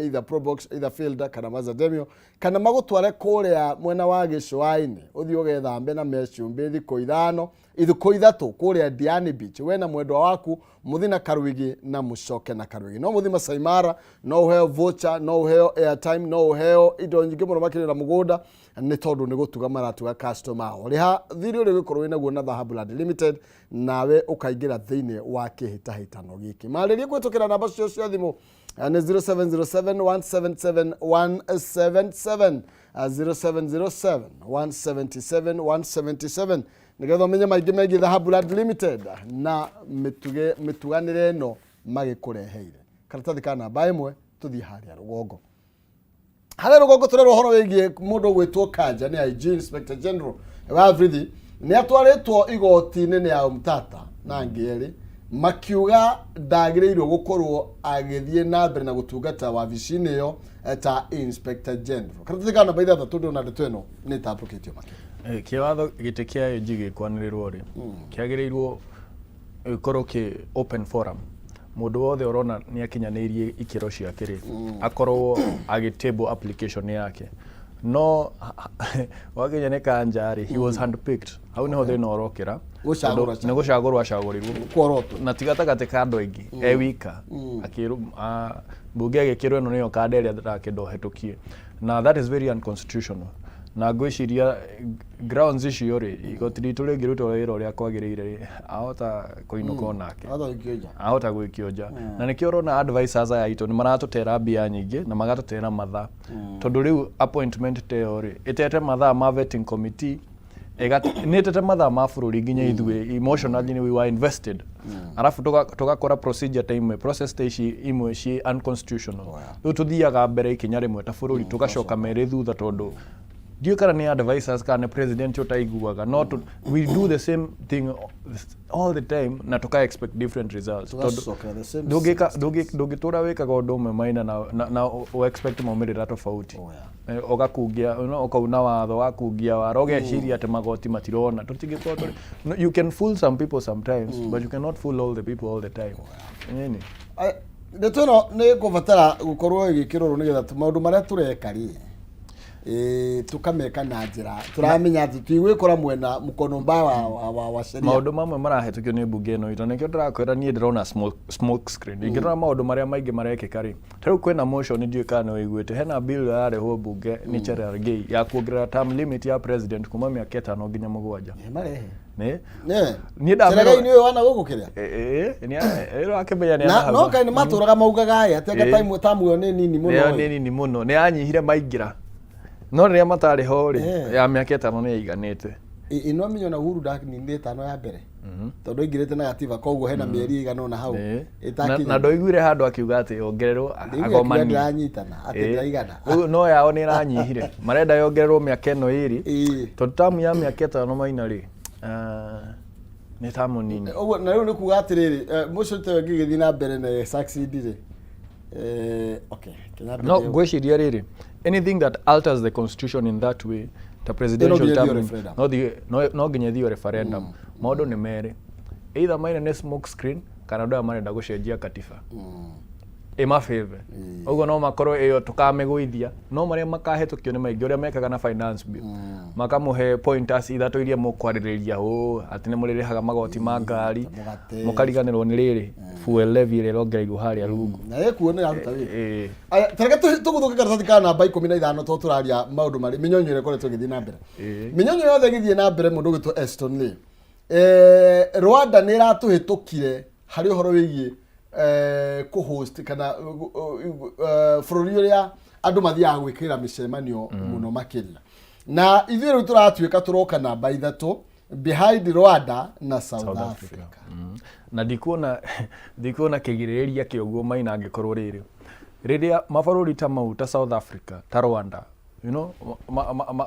either Probox, either Fielder kana Mazda Demio, kana magũtware kũrĩa mwena wa gĩcũa-inĩ ũthiĩ ũgethambe na mecumbĩ thikũ 5, ithukũ 3 kũrĩa Diani Beach, we na mwendwa waku, mũthi na karwigi na mũcoke na karwigi. No mũthi Masai Mara, no ũheo voucher, no ũheo airtime, no ũheo indo nyingĩ mũno makĩria na mũgũnda, nĩ tondũ nĩ gũtuga maratuga customer ao. Rĩha thirĩ ũrĩa ũgĩkorwo wĩnaguo na Dhahabu Land Limited, nawe ũkaingĩra thĩinĩ wa kĩhĩtahĩtano gĩkĩ. Marĩrie kũhĩtũkĩra namba cio cia thimũ, nĩ 0707 177 177, 0707 177 177, nĩgetha ũmenye maingĩ megiĩ Dhahabu Land Limited na mĩtuganĩre ĩno magĩkũreheire. Karatathi ka namba 1, tũthiĩ harĩa rũgongo. Harĩa rũgongo tũrerwo ũhoro wĩgiĩ mũndũ ũgwĩtwo Kanja, nĩ IG, Inspector General wa Borithi, nĩ atwarĩtwo igoti-inĩ nĩ ya Omtata na angĩ erĩ. Makiuga ndagĩrĩirwo gũkorwo agĩthiĩ na mbere na gũtungata wabici-inĩ ĩyo ta Inspector General. Karatathi ka namba 6 ndĩrona ndeto ĩno nĩ ĩtambũkĩtio makĩria. Kĩwatho gĩtĩ kĩa AG gĩkwanĩrĩrwo rĩ, kĩagĩrĩirwo gĩkorwo kĩ open forum. Mũndũ wothe ũrona nĩ akinyanĩirie ikĩro ciake rĩ, akorwo agĩ table application yake. No wakinya nĩ Kanja rĩ, he was handpicked. Hau nĩho thĩna ũrokĩra. Gũcagũrwo. Tondũ nĩ gũcagũrwo acagũrirwo. Kworotwo. Na ti gatagatĩ ka andũ aingĩ, e wika. Akĩrwo, mbunge agĩkĩrwo ĩno nĩyo kanda ĩrĩa ndĩrakĩenda ũhetũkie. Na that is very unconstitutional. Na ngwĩciria grounds icio rĩ, igoti ritũ rĩngĩruta wĩra ũrĩa kwagĩrĩire rĩ, ahota kũinũka onake. Ahota gũikio nja. Ahota gũikio nja. Na nĩkĩo ũrona advisors aya aitũ nĩ maratũtera mbia nyingĩ na magatũtera mathaa. Tondũ rĩu appointment ta ĩyo rĩ, ĩtete mathaa ma vetting committee, nĩ ĩtete mathaa ma bũrũri nginya ithuĩ emotionally we were invested. Arabu tũgakora procedure ta imwe, process ta ici imwe ciĩ unconstitutional. Rĩu tũthiaga mbere ikinya rĩmwe ta bũrũri, tũgacoka merĩ thutha, tondũ ndiũĩ kana nĩ advisors kana nĩ president ũtaiguaga, no we do the same thing all the time na tuka expect different results. Tondũ Tũgacokera the same. Ndũngĩtũra wĩkaga ũndũ ũmwe maina na ũ expect maumĩrĩra tofauti. Ũgakungia, ũkauna watho, wakungia wara, ũgeciria atĩ magoti matirona. Tũtingĩkorwo tũrĩ no, you can fool some people sometimes, but you cannot fool all the people all the time. Nini? Ndeto ĩno nĩ kũbatara gũkorwo ĩgĩkĩrorwo nĩgetha maũndũ marĩa tũreka rĩ, tũkameka na njĩra tũramenya atĩ tigwĩkora mwena mũkono mbaya wa sheria. Maũndũ mamwe marahĩtũkio nĩ mbunge ĩno itũ, nĩkĩo ndĩrakwĩra niĩ ndĩrona smoke screen. Ingĩrora maũndũ marĩa maingĩ marekĩka rĩ, ta rĩu kwĩna motion, ndiũĩ kana nĩ ũiguĩte, hena bill yarehwo mbunge nĩ Cherargei ya kuongerera term limit ya president kuma mĩaka 5 nginya 7. Marehe. Nĩ Nĩ. Niĩ ndamĩrora- Cherargei nĩ ũyũ wana gũkũ kĩrĩa. Ĩĩ, akĩmenya nĩ Na no kaĩ nĩ matũraga maugaga ĩ atĩ anga time tamu ĩyo nĩ nini mũno. Ĩyo ĩ. nĩ nini mũno, nĩ yanyihire maingĩra, no rĩrĩa matarĩ ho rĩ, ya mĩaka 5 nĩ yaiganĩte. Ĩno amenyo na Uhuru ndaninire 5 ya mbere tondũ aingĩrĩte na gatiba, koguo hena mĩeri ĩigana ũna hau ĩtakinya. Na ndoiguire handũ akiuga atĩ ongererwo. Ndaiguire akiuga Agomanie. ndĩranyitana atĩ ndĩraigana. Rĩu no yao nĩ ĩranyihire, marenda yongererwo mĩaka ĩno 2, tondũ tamu ya mĩaka 5 maina rĩ, nĩ tamu nini. Ũguo na rĩu nĩ kuga atĩrĩrĩ, mũcio ta ĩngĩgĩthiĩ na mbere na succeed rĩ, okay, Kenya No mbere. ngwĩciria rĩrĩ, anything that alters the constitution in that way, ta presidential nginya term ĩthio referendum. No nginya ĩthio referendum. Maũndũ nĩ merĩ, either maina nĩ smoke screen kana andũ aya marenda gũcenjia katiba ĩmabĩbe. Ũguo no makorwo ĩyo tũkamĩgũithia, no marĩa makahĩtũkio nĩ maingĩ, ũrĩa mekaga na finance bill, makamũhe pointers ithatũ iria mũkwarĩrĩria, ũ atĩ nĩ mũrĩrĩhaga magoti ma ngari, mũgate. Mũkariganĩrwo nĩ rĩrĩ fuel levy ĩrĩa ĩrongereirwo harĩa rungu. Na ĩkuo nĩ yaruta wĩra. Ĩĩ. Aya, tareke tũgũthũke karatathi ka namba 15 tondũ tũraria maũndũ marĩ mĩnyonyo ĩrĩa ĩkoretwo ĩgĩthiĩ na mbere. Mĩnyonyo yothe ĩgĩthiĩ na mbere, mũndũ ũgwĩtwo Eston Lee, Rwanda nĩ ĩratũhĩtũkire harĩ ũhoro wĩgiĩ kũ-host kana bũrũri ũrĩa andũ mathiaga gwĩkĩra mĩcemanio mũno makĩria, na ithuĩ rĩu tũratuĩka tũroka namba 3 behind Rwanda na South South Africa. Africa. Na ndikuona kĩgirĩrĩria kĩa ũguo maina, angĩkorwo rĩrĩ rĩrĩa mabũrũri ta mau, ta South Africa, ta Rwanda,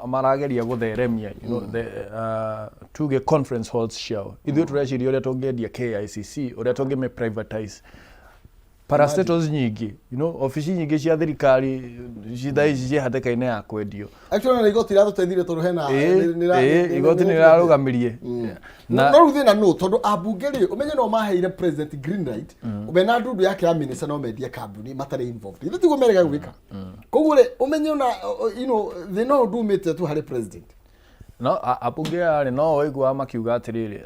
marageria gũtheremia the tuge conference halls ciao, ithuĩ tũreciria ũrĩa tũngĩendia KICC, ũrĩa tũngĩmĩ privatize, parastatals nyingĩ, obici nyingĩ cia thirikari ci thaa ici ciĩ hatĩka-inĩ ya kwendio. Actually na igoti iratũteithirie tondũ hena Igoti nĩ rĩrarũgamirie. Na no rĩu thĩna nũ, tondũ ambunge rĩ, ũmenye no maheire president green light mena ndundu yake ya minister no mendie kambuni matarĩ involved. Ithe tiguo merega gwĩka. Koguo rĩ, ũmenye ona thĩna ũyũ ndumĩte tu harĩ president. No ambunge aya rĩ, no waiguaga makiuga atĩrĩrĩ,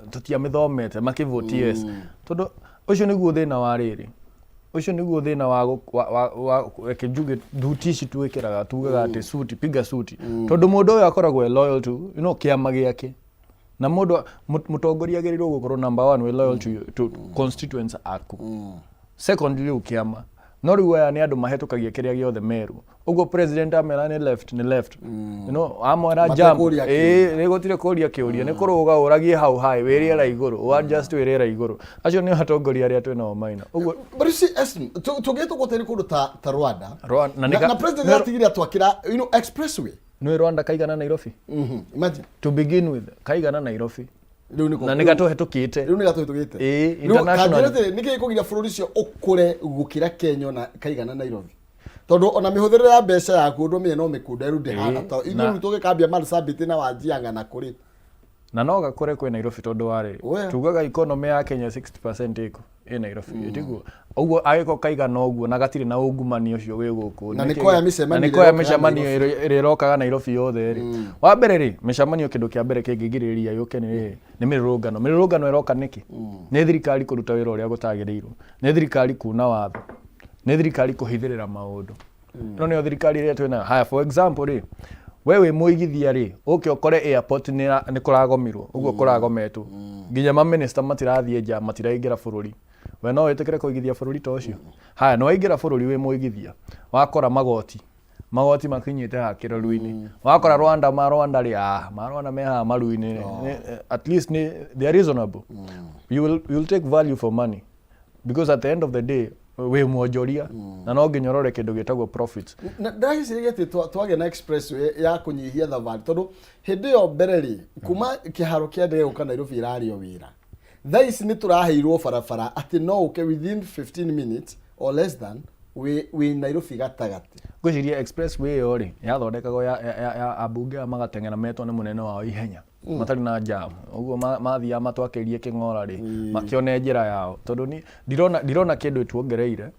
tũtiamĩthomete, makĩvote yes, tondũ ũcio nĩguo thĩna wa rĩrĩ, ũcio nĩguo thĩna wa reke njuge thuti ici twĩkĩraga, tugaga atĩ suti, piga suti, tondũ mũndũ ũyũ akoragwo e loyal to kĩama gĩake, na mũndũ mũtongoria agĩrĩirwo gũkorwo number one wĩ loyal to constituents aku, secondly rĩu kĩama. No rĩu aya nĩ andũ mahĩtũkagia kĩrĩa gĩothe merwo. Ũguo president amera nĩ left, nĩ left, amwĩra jump. Matekũria. Ĩĩ, nĩ gũtirĩ kũria kĩũria, nĩ kũrũga ũragie hau hai wĩ rĩera igũrũ, ũadjust wĩ rĩera igũrũ. Acio nĩ atongoria arĩa twĩ nao maina ũguo. But you see, Eston, tũngĩtwo gũtĩri kũndũ ta Rwanda na na, na president atigire atwakĩra expressway. Nĩ Rwanda kaigana Nairobi. Imagine. To begin with, kaigana Nairobi. Rĩu nĩko Na nĩ gatũhetũkĩte. Rĩu nĩ gatũhĩtũkĩte. Ĩĩ, internationally. Nĩ kĩĩ kũgiria bũrũri ũcio ũkũre gũkĩra Kenya ona kaigana Nairobi? Tondũ ona mĩhũthĩrĩre ya mbeca yaku ũndũ mĩe no mĩkunderu ndĩhana ta ithuĩ rĩu tũgĩkambia Marsabit na Wanjiang'a na kũrĩ. Na no gakũre kwĩ Nairobi tondũ warĩ Oya. tugaga economy ya Kenya 60% ĩkũ ĩ Nairobi tiguo ũguo agĩkorwo kaigana ũguo na gatirĩ na ungumania ũcio wĩ gũkũ. Na nĩ Nĩkĩ- koya mĩcemanio na nĩ ĩrĩa koya ĩrokaga mĩcemanio ĩrĩa ĩrokaga Nairobi yothe rĩ. Wa mbere rĩ, mĩcemanio kĩndũ kĩa mbere kĩngĩgirĩrĩria yũke nĩ rĩrĩ, nĩ mĩrũrũngano. Mĩrũrũngano ĩroka nĩkĩ? Nĩ thirikari kũruta wĩra ũrĩa gũtagĩrĩirwo, nĩ thirikari kuna watho, nĩ thirikari kũhithĩrĩra maũndũ. Ĩno nĩyo thirikari ĩrĩa twĩnayo. Haya, for example rĩ, we wĩ mũigithia rĩ, ũke ũkore airport nĩ kũragomirwo ũguo kũragometwo, nginya mamĩnĩsta matirathiĩ nja, matiraingĩra bũrũri, we no wĩtĩkĩre kũigithia bũrũri ta ũcio? Haya, nĩ waingĩra bũrũri wĩ mũigithia, wakora magoti makinyĩte haha kĩruru-inĩ, wakora Rwanda, ma Rwanda rĩ, ah, ma Rwanda me haha maru-inĩ rĩ, at least nĩ they are reasonable. You will take value for money because at the end of the day wĩ mwonjoria na no nginya ũrore kĩndũ gĩtagwo profit. Na ndĩragĩciria atĩ twagĩa na expressway ya kũnyihia thabarĩ, tondũ hĩndĩ ĩyo mbere rĩ, kuma kĩharo kĩa ndege gũka Nairobi ĩrarĩ o wĩra. Thaa ici nĩ tũraheirwo barabara atĩ no ũke within 15 minutes or less than wĩ Nairobi gatagatĩ. Ngwĩciria expressway ĩyo rĩ, yathondekagwo ya ambunge aya magateng'era metwo nĩ mũnene wao ihenya matarĩ na jam ũguo mathiaga matwakĩrie kĩng'ora rĩ, makĩone njĩra yao, tondũ ni ndirona kĩndũ ĩtuongereire.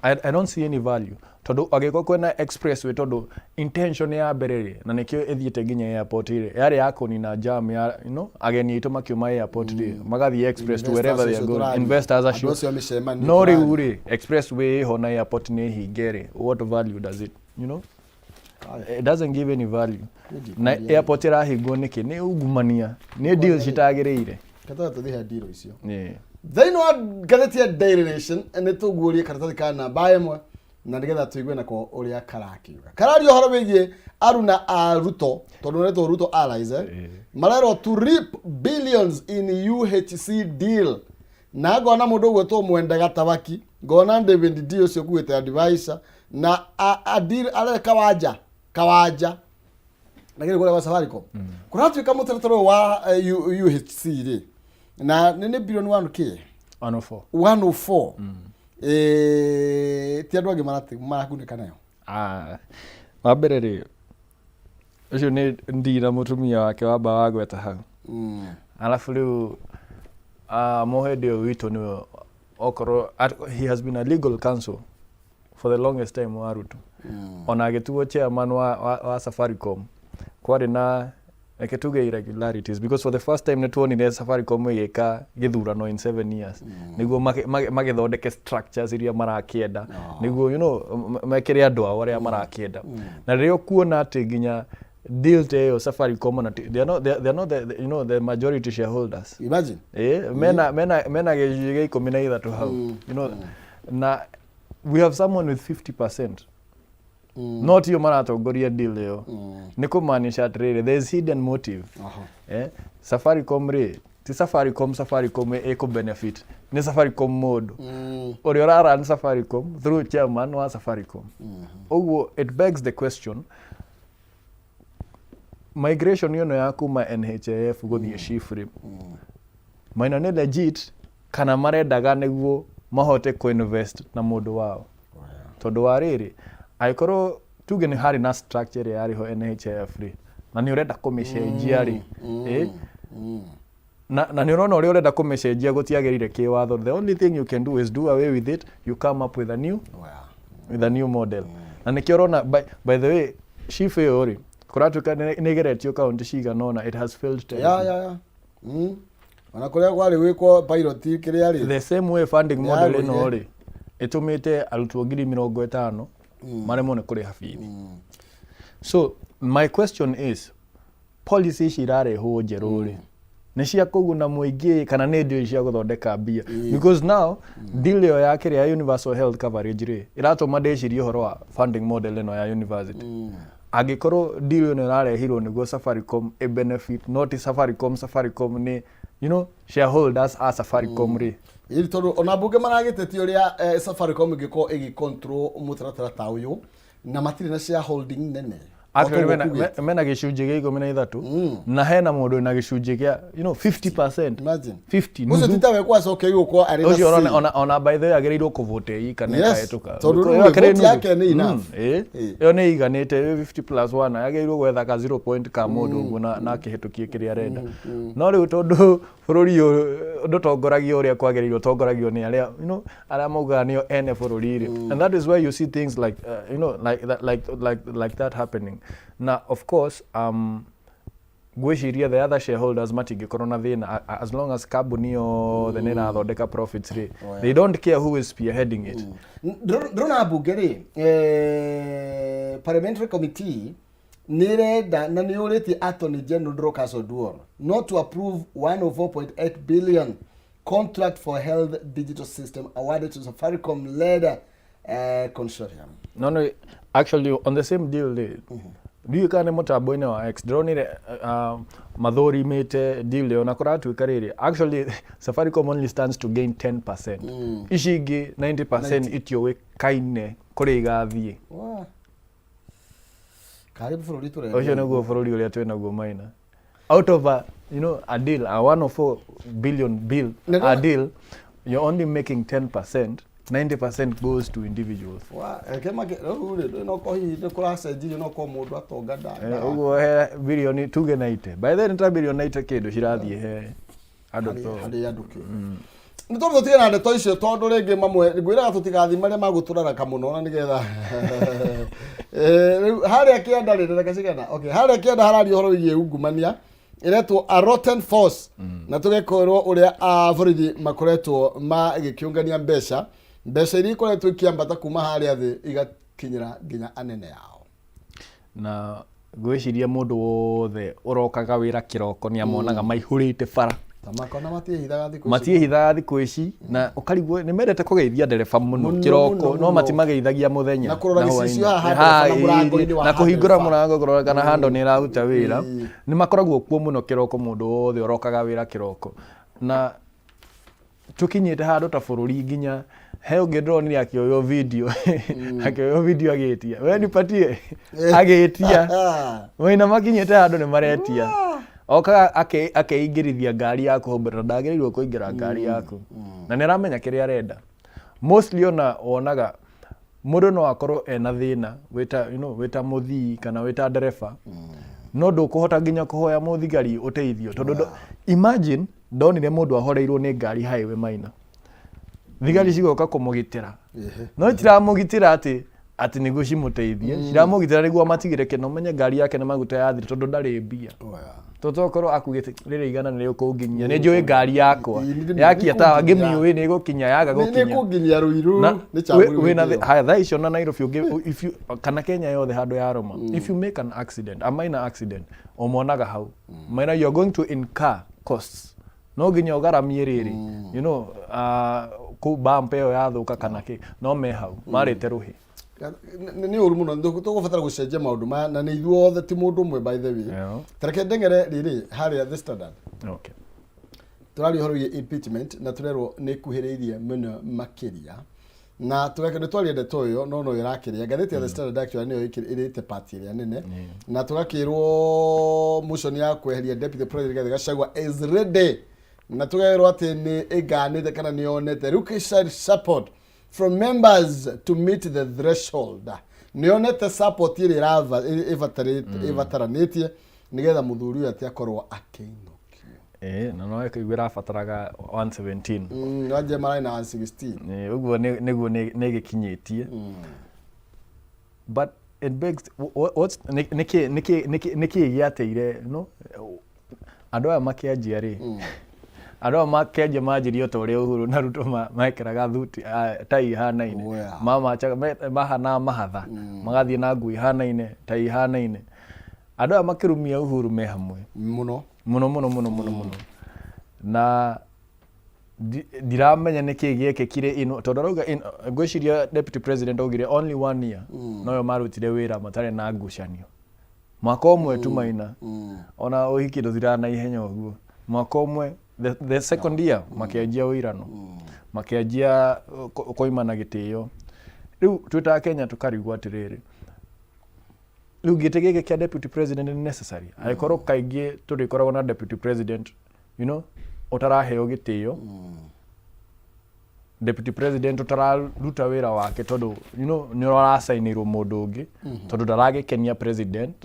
I don't see any value, tondũ angĩkorwo kwĩna expressway, tondũ intention ya mbere rĩ, na nĩkĩo ĩthiĩte nginya airport rĩ, yarĩ ya kũnina jam ya ageni aitũ makiuma airport rĩ, magathiĩ express to wherever they are going, investors acio acio. Acio a mĩcemanio No tũraria. Rĩu rĩ, expressway ĩho na airport nĩ hinge rĩ, what value does it you know It doesn't give any value. Na airport ĩrahingwo nĩkĩ? Nĩ ungumania, nĩ deal citagĩrĩire. Kataga tũthiĩ he ndiro icio. Thĩinĩ wa ngathĩti ya Daily Nation nĩ tũguũrie karatathi ka namba 1 na nĩgetha tũigue nako ũrĩa karakiuga. Kararia ũhoro wĩgiĩ aruna a Ruto, tondũ maretwo Ruto allies, eh? Marerwo to reap billions in UHC deal. Na ngona mũndũ ũgwĩtwo Mwende Gatabaki, ngona David D ũcio ũkuĩte advisor na Adil areka Kawanja Kawanja na gĩrĩ kũrĩa gwa Safaricom. Kũratuĩka mũtaratara ũyũ wa UHC rĩ, na nĩ bilioni 1 k 104. 104. Ti andũ angĩ marakunĩka nayo. Ah, wa mbere rĩ, ũcio nĩ ndira mũtumia wake wamba wagweta hau. Alafu rĩu mũhĩndĩ ũyũ witũ nĩwe okorwo he has been a legal counsel for the longest time wa Ruto. Ona agĩtuo chairman wa Safaricom kwarĩ na, reke tuge, irregularities, because for the first time nĩ tuonire Safaricom ĩgĩka gĩthurano in 7 years nĩguo magĩthondeke structures iria marakĩenda, nĩguo mekĩre andũ ao arĩa marakĩenda. Na rĩrĩa ũkuona atĩ nginya deal ta ĩyo Safaricom ona they are not, they are not the majority shareholders. Imagine. Mena gĩcunjĩ gĩa 13 hau, na we have someone with 50%, no tio maratongoria deal ĩyo. Nĩ kũmaanisha atĩrĩrĩ, there is hidden motive. Safaricom rĩ, ti Safaricom, Safaricom ĩkũ benefit nĩ Safaricom, mũndũ ũrĩa ũraran Safaricom through chairman wa Safaricom. Ũguo it begs the question, migration ĩno ya kuma NHIF gũthiĩ SHIF rĩ, maina nĩ legit kana marendaga nĩguo mahote kũinvest na mũndũ wao? Tondũ wa rĩrĩ, angĩkorwo tuge nĩ harĩ na structure ĩrĩa yarĩ ho NHIF rĩ, na nĩ ũrenda kũmĩcenjia rĩ, na nĩ ũrona ũrĩa ũrenda kũmĩcenjia gũtiagĩrĩire kĩwatho, the only thing you can do is do away with it, you come up with a new model. Na nĩkĩo ũrona, by the way, SHIF ĩyo rĩ, kũratuĩka nĩ ĩgeretio kaunti cigana ũna, it has failed terribly. Ya. Ona kũrĩa kwarĩ gwĩkwo pilot kĩrĩa rĩ. The same way funding model ĩno Yagũire. rĩ, ĩtũmĩte arutwo 50,000 maremwo nĩ kũrĩha bithi. So my question is, policy ici irarehwo njerũ rĩ, nĩ cia kũguna mũingĩ kana nĩ deal cia gũthondeka mbia? Because now deal ĩyo ya kĩrĩa ya universal health coverage rĩ, ĩratũma ndĩcirie ũhoro wa funding model ĩno ya university. Angĩkorwo deal ĩno ĩrarehirwo nĩguo Safaricom ĩ benefit, not Safaricom, Safaricom nĩ shareholders a Safaricom rĩ. Ĩĩ, tondũ ona mbunge maragĩtetia ũrĩa Safaricom ĩngĩkorwo ĩgĩ control mũtaratara ta ũyũ na matirĩ na shareholding nene. Actually, O mena, toguo me- mena gĩcunjĩ gĩa 13 na hena mũndũ wĩna gĩcunjĩ kĩa 50%. Imagine. 50 Ũcio nuthu. ti tawe kwacokia gũkorwo arĩ na Ũcio ona, say. ona by the way agĩrĩirwo kũvote ii kana Yes, ĩkahĩtũka. tondũ Because rĩu ĩyo akĩrĩ vote nuthu. yake nĩ enough. Ĩĩ. Ĩĩ. Ĩyo nĩ ĩiganĩte, ĩyo 50 plus 1 agĩrĩirwo gwetha ka 0 point ka mũndũ ũguo na akĩhĩtũkie kĩrĩa arenda. No rĩu tondũ bũrũri ũyũ ndũtongoragio ũrĩa kwagĩrĩirwo, ũtongoragio nĩ arĩa arĩa maugaga nĩo ene bũrũri rĩ. And that is where you see things like you know like that, like like like that happening. Na of course ngwĩciria the other shareholders matingĩkorwo na thĩna as long as kambuni yothe nĩ ĩrathondeka profits rĩ, they don't care who is spearheading it. Ndĩrona mbunge rĩ, parliamentary committee nĩ ĩrenda na nĩ yũrĩtie Attorney General Dorcas Oduor not to approve 104.8 billion contract for health digital system awarded to Safaricom led consortium. No, actually on the same deal rĩ, ndiũĩ kana nĩ mũtambo-inĩ wa X ndĩronire mathũrimĩte deal ĩyo na kũratuĩka rĩrĩ, actually Safaricom only stands to gain 10%, ici ingĩ 90% itiũĩkaine kũrĩa igathiĩ. Wa. Karibu bũrũri tũrenda. Ũcio nĩguo bũrũri ũrĩa twĩ naguo, Maina. Out of a you know a deal, a 104 billion bill, a deal, you're only making 10%, 90% goes to individuals. Wa, reke rĩu rĩ, no ko hihi nĩ kũracenjirie, no ko mũndũ atonga nda. Ũguo he bilioni tuge 90, by then ta bilioni 90 kĩndũ cirathiĩ he andũ to Harĩ andũ kĩ nĩ tondũ tũtige na ndeto icio, tondũ rĩngĩ mamwe ngwĩraga tũtigathi marĩa magũtũraraka mũno na nĩgetha rĩu harĩa kĩanda rĩ, ndagĩka cigana? Okay, harĩa kĩanda hararia ũhoro wĩgiĩ ungumania ĩretwo a rotten force, na tũgekorwo ũrĩa borithi makoretwo magĩkĩũngania mbeca, mbeca iria ikoretwo ikĩambata kuma harĩa thĩ igakinyĩra nginya anene ao. Na ngwĩciria mũndũ wothe ũrokaga wĩra kĩroko nĩ amonaga maihũrĩte bara. Tamakona matiĩhithaga thikũ ici. Matiĩhithaga thikũ ici, na ũkarigwo nĩ mendete kũgeithia ndereba mũno Mũno, kĩroko, mũno, no mũno. matimageithagia mũthenya Na kũrora na gĩcicio hwaĩ-inĩ. haha Ha, ndereba na mũrango-inĩ wa na kũhingũra ndereba. mũrango kũrora kana handle nĩ ĩraruta wĩra. Nĩ makoragwo kuo mũno kĩroko, mũndũ wothe ũrokaga wĩra kĩroko. Na tũkinyĩte handũ ta bũrũri nginya he ũngĩ ndĩronire akĩoywo video agĩtia, "We nipatie," agĩtia. Maina makinyĩte handũ nĩ maretia, okaga akeingĩrithia ngari yaku hau mbere, ndagĩrĩirwo kũingĩra ngari yaku na nĩ aramenya kĩrĩa arenda. Mostly ona wonaga mũndũ no akorwo ena thĩna wĩta wĩta mũthii kana wĩta ndereba, no ndũkũhota nginya kũhoya mũthigari ũteithio tondũ imagine ndonire mũndũ ahoreirwo nĩ ngari highway, Maina, thigari cigoka kũmũgitĩra, no itiramũgitĩra atĩ nĩguo cimũteithie, ciramũgitĩra nĩguo amatigĩre kĩno menye ngari yake nĩ maguta yathira tondũ ndarĩ mbia. Totokorwo akugĩte rĩrĩ igana nĩ rĩkũnginyia, nĩ njũĩ ngari yakwa yakia tawa ngĩmiũĩ nĩ ĩgũkinya yaga Nĩ gũkinya. Kũnginyia Ruiru Na nĩ Chaguri wĩna hĩndĩ ĩyo. Haya, thaa icio na Nairobi ũngĩ, if you, kana Kenya yothe handũ ya Roma, if you make an accident, a minor accident, ũmonaga hau. Maina, you are going to incur costs, no nginya ũgaramie rĩrĩ kũu bump ĩyo yathũka kana kĩ, no me hau marĩte rũhĩ. Nĩ ũru mũno. Tũgũbatara gũcenjia maũndũ maya na nĩ ithuothe, ti mũndũ ũmwe, by the way. Tareke ndeng'ere rĩrĩ harĩa The Standard. Tũraria ũhoro wĩgiĩ impeachment na tũrerwo nĩ ĩkuhĩrĩirie mũno makĩria, na tũgake nĩ twaria ndeto ĩyo no ĩrakĩria ngathĩti ya The Standard actually nĩyo ĩrĩte part ĩrĩa nene, na tũgakĩrwo motion ya kweheria Deputy President Rigathi Gachagua is ready, na tũkerwo atĩ nĩ ĩnganĩte kana nĩ yonete requisite support from members to meet the threshold, nĩ yonete support ĩrĩa ĩbataranĩtie nĩgetha mũthuri ũyũ atĩ akorwo akĩinũkio. Ĩĩ, na no ĩkaigua ĩrabataraga 117. Wanje mararĩ na 116. Ĩĩ, ũguo nĩguo nĩ ĩgĩkinyĩtie, but it begs what's nĩkĩ gĩateire no andũ aya makĩanjia rĩ, andũ aya makĩanjia manjirie o ta ũrĩa Uhuru na Ruto mekĩraga thuti, tai ihanaine, mamachaga mahanaga mahatha, magathiĩ na nguo ihanaine, tai ihanaine. Andũ aya makĩrumia Uhuru me hamwe. Mũno. Mũno mũno mũno mũno mũno, na ndiramenya nĩkĩ gĩekĩkire ino tondũ arauga ngwĩciria Deputy President augire only one year noyo marutire wĩra matarĩ na ngucanio, mwaka ũmwe tu. Maina, ona ũhiki ndũthiraga na ihenya ũguo. Mwaka ũmwe, the second year makĩanjia ũirano, makĩanjia kũimana gĩtĩo. Rĩu twĩ ta Kenya tũkarigwo atĩrĩrĩ, Rĩu gĩtĩ gĩkĩ kĩa deputy president nĩ necessary angĩkorwo kaingĩ tũrĩkoragwo na deputy president ũtaraheo gĩtĩo, deputy president ũtararuta wĩra wake tondũ nĩ ũracainĩrwo mũndũ ũngĩ tondũ ndaragĩkenia president,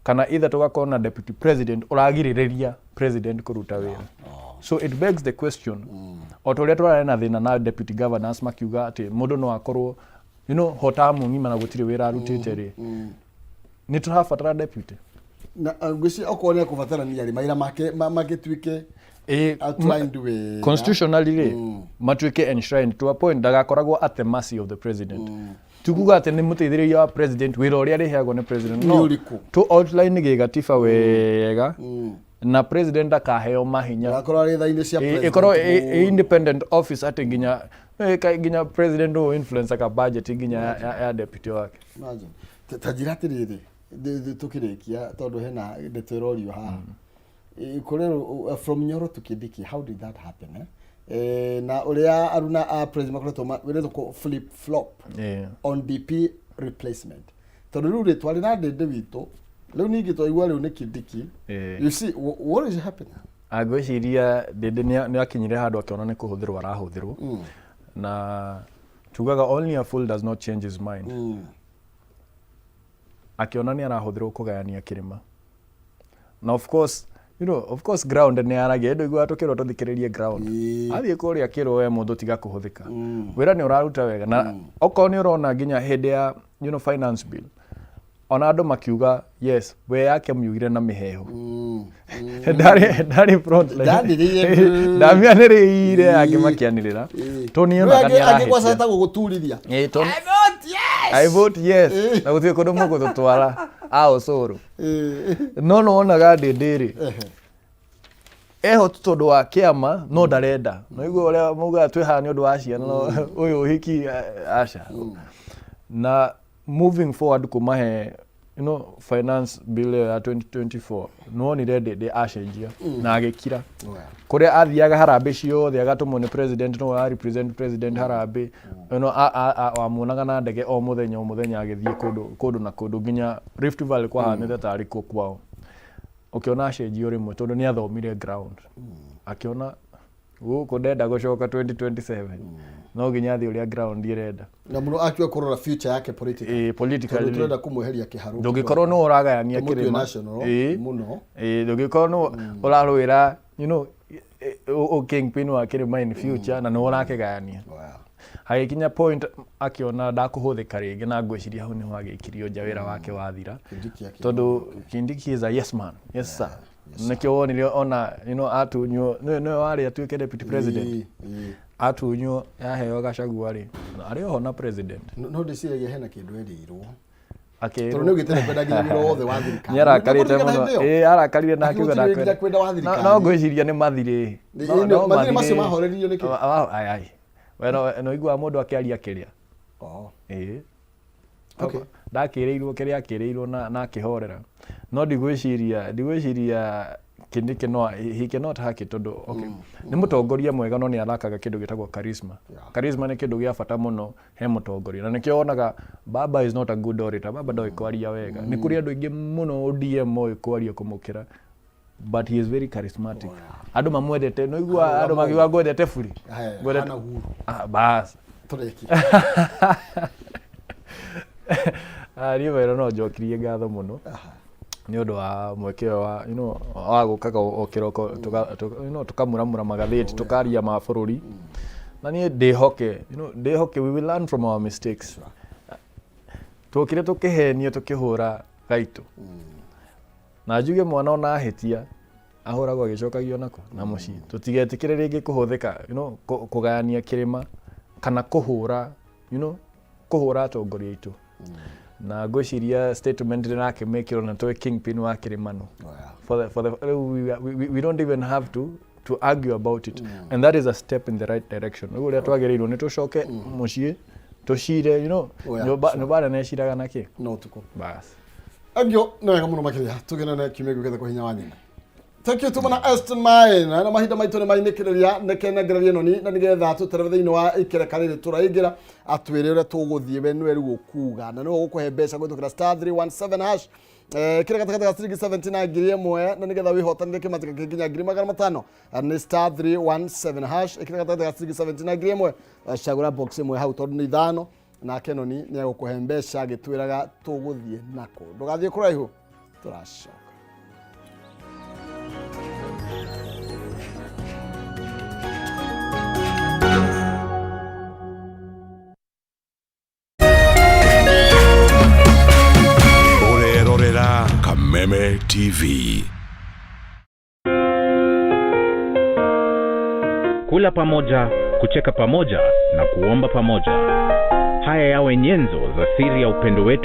kana either tũgakorwo na deputy president ũragirĩrĩria president kũruta wĩra. So it begs the question, o ta ũrĩa tũrarĩ na thĩna na deputy governors makiuga atĩ mũndũ no akorwo hotamu ng'ima na gũtirĩ wĩra arutĩte rĩ, nĩ tũrabatara deputy? Na ngwĩciria okorwo nĩ ekũbatarania rĩ, mawĩra make magĩtuĩke outlined wega. Constitutionally rĩ, matuĩke enshrined to a point ndagakoragwo at the mercy of the president. Tikuga atĩ nĩ mũteithĩrĩria wa president, wĩra ũrĩa arĩheagwo nĩ president Nĩ no ũrĩkũ? To outline gĩgatiba wega na president akaheo mahinya. Agakorwo arĩ tha-inĩ cia president. Ĩkorwo ĩ independent office atĩ nginya nginya president no influence aka budget nginya ya deputy wake. Imagine. Ta njĩra atĩrĩrĩ, tũkĩrĩkia, tondũ hena ndeto ĩrorio haha. Kũrerwo from Nyoro to Kindiki, how did that happen, eh? Na ũrĩa aruna a president makoretwo wĩrĩtwo kũ flip flop on DP replacement, tondũ rĩu rĩ twarĩ na Ndĩndĩ witũ, rĩu ningĩ twaigua rĩu nĩ Kindiki. You see what is happening? Ngwĩciria Ndĩndĩ nĩ akinyire handũ akĩona nĩ kũhũthĩrwo arahũthĩrwo, na tugaga only a fool does not change his mind. Akĩona nĩ arahũthĩrwo kũgayania kĩrĩma, na of course ground nĩ yaragia ĩndũ iguaga tũkĩrwo tũthikĩrĩrie ground. Athiĩ kũrĩa akĩrwo, "We mũndũ, tiga kũhũthĩka, wĩra nĩ ũraruta wega." Na okorwo nĩ ũrona nginya hĩndĩ ya finance bill, ona andũ makiuga yes, we yake miugire na mĩhehu, ndarĩ front line. Ndanĩrĩire. Ndamianĩrĩire yake makĩanĩrĩra to nĩ onaga nĩ Angĩkwaca arahĩtia. etagwo gũturithia. Ĩĩ. I vote yes. I vote yes, na gũtirĩ kũndũ mũgũtũtwara a ũcũrũ. No nĩwonaga Ndĩndĩ rĩ, eho tu tondũ wa kĩama, no ndarenda no igua ũrĩa maugaga twĩ haha nĩ ũndũ wa ciana, no ũyũ ũhiki aca. Na moving forward kũmahe finance bill ĩyo ya 2024, nĩwonire Ndĩndĩ acenjia na agĩkira. Kũrĩa athiaga harambĩ ciothe agatũmwo nĩ president, no ara represent president harambĩ, wamuonaga na ndege o mũthenya o mũthenya agĩthiĩ kũndũ kũndũ na kũndũ, nginya Rift Valley kwahanĩte tarĩ kuo kwao. Ũkĩona acenjio rĩmwe tondũ nĩ athomire ground, akĩona gũkũ ndenda gũcoka 2027 no nginya athiĩ ũrĩa ground ĩrenda. Na mũno akĩua kũrora future yake political. Ĩĩ, politically. Tondũ tũrenda kũmweheria kĩharũ. Ndũngĩkorwo nĩ ũragayania Tũmũtue kĩrĩma. National mũno. Ĩĩ, ndũngĩkorwo nĩ ũrarũĩra kingpin wa kĩrĩma in future na nĩ ũrakĩgayania. Hagĩkinya point akĩona ndakũhũthĩka rĩngĩ, na ngwĩciria hau nĩho agĩkirio nja, wĩra wake wathira. Kindiki akĩona. Tondũ Kindiki is a yes man, yes sir. Nĩkĩo wonire ona atunywo, nĩwe warĩ atuĩke deputy president. Ĩĩ, ĩĩ. Atunywo yaheo Gachagua rĩ, arĩ oho na president. No ndĩciragia hena kĩndũ erĩirwo, Akĩrwo. Tondũ nĩ ũgĩte kwenda nginya wĩra wothe wa thirikari. Nĩ arakarĩte Nĩ mũno. hĩndĩ ĩyo? Ĩĩ, arakarire na akiuga Akĩgũtirĩria ndakwenda. kwenda wa thirikari. No ngwĩciria nĩ mathirĩ. Ĩĩ, No mathirĩ macio mathirĩ. mahoreririo nĩkĩ? Ai ai. We no iguaga mũndũ akĩaria kĩrĩa. Ĩĩ. Ndakĩrĩirwo kĩrĩa akĩrĩirwo na akĩhorera. No ndigwĩciria Kindiki no he cannot hack it, tondũ okay, nĩ mũtongoria mwega, no nĩ arakaga kĩndũ gĩtagwo charisma. Charisma nĩ kĩndũ gĩa bata mũno he mũtongoria, na nĩkĩo wonaga Baba is not a good orator. Baba ndoĩ kwaria wega. Nĩ kũrĩ andũ aingĩ mũno ODM moĩ kwaria kũmũkĩra, but he is very charismatic. Andũ mamwendete, no igua andũ makiuga ngwendete buri. Haya, Ngwendete. hana uhuru. Ah, bas. Tũrĩkie. Ah, niĩ wero no njokirie ngatho mũno nĩ ũndũ wa mweke ũyũ wa wa gũkaga o kĩroko tũkamuramura magathĩti, tũkaria ma bũrũri, na niĩ ndĩhoke ndĩhoke we will learn from our mistakes. Tuokire tũkĩhenio, tũkĩhũra gaitũ, na njuge mwana ona ahĩtia ahũragwo agĩcokagio nako na mũciĩ. Tũtigetĩkĩre rĩngĩ kũhũthĩka kũgayania kĩrĩma kana kũhũra kũhũra atongoria aitũ. Na ngwĩciria statement ĩrakĩmĩkĩrwo na tũĩ kingpin wa kĩrĩma no for the rĩu we don't even have to argue about it, and that is a step in the right direction. Rĩu ũrĩa twagĩrĩirwo nĩ tũcoke mũciĩ tũcire Oh, yeah, nyũmba nyũmba nene ĩciraga na kĩ. No ũtukũ. Bas. Angio nĩ wega mũno makĩria, tũgenane kiumia gĩũkĩte kwa hinya wa nyina. Thank you tumana Aston Mine na mahinda maitũ nĩ mainĩkĩrĩria nĩkenengereria noni na nĩgetha tũtereve thĩinĩ wa ikereka rĩrĩ tũraingĩra atwĩre ũrĩa tũgũthiĩ we nĩwe rĩu ũkuga na nĩwe ũgũkũhe mbeca kũhĩtũkĩra star 317 hash kĩrĩa gatagatĩ ga ciringi 70 na 1000 na nĩgetha wĩhotanĩre kĩmatĩka kĩ nginya 500,000. Nĩ star 317 hash, ĩkĩra gatagatĩ ga ciringi 70 na 1000, cagũra box ĩmwe hau tondũ nĩ ithano, nake noni nĩ egũkũhe mbeca agĩtwĩraga tũgũthiĩ nakũ. Ndũgathiĩ kũraihu, tũracoka. Ũrerorera Kameme TV. Kula pamoja, kucheka pamoja na kuomba pamoja. Haya yawe nyenzo za siri ya upendo wetu.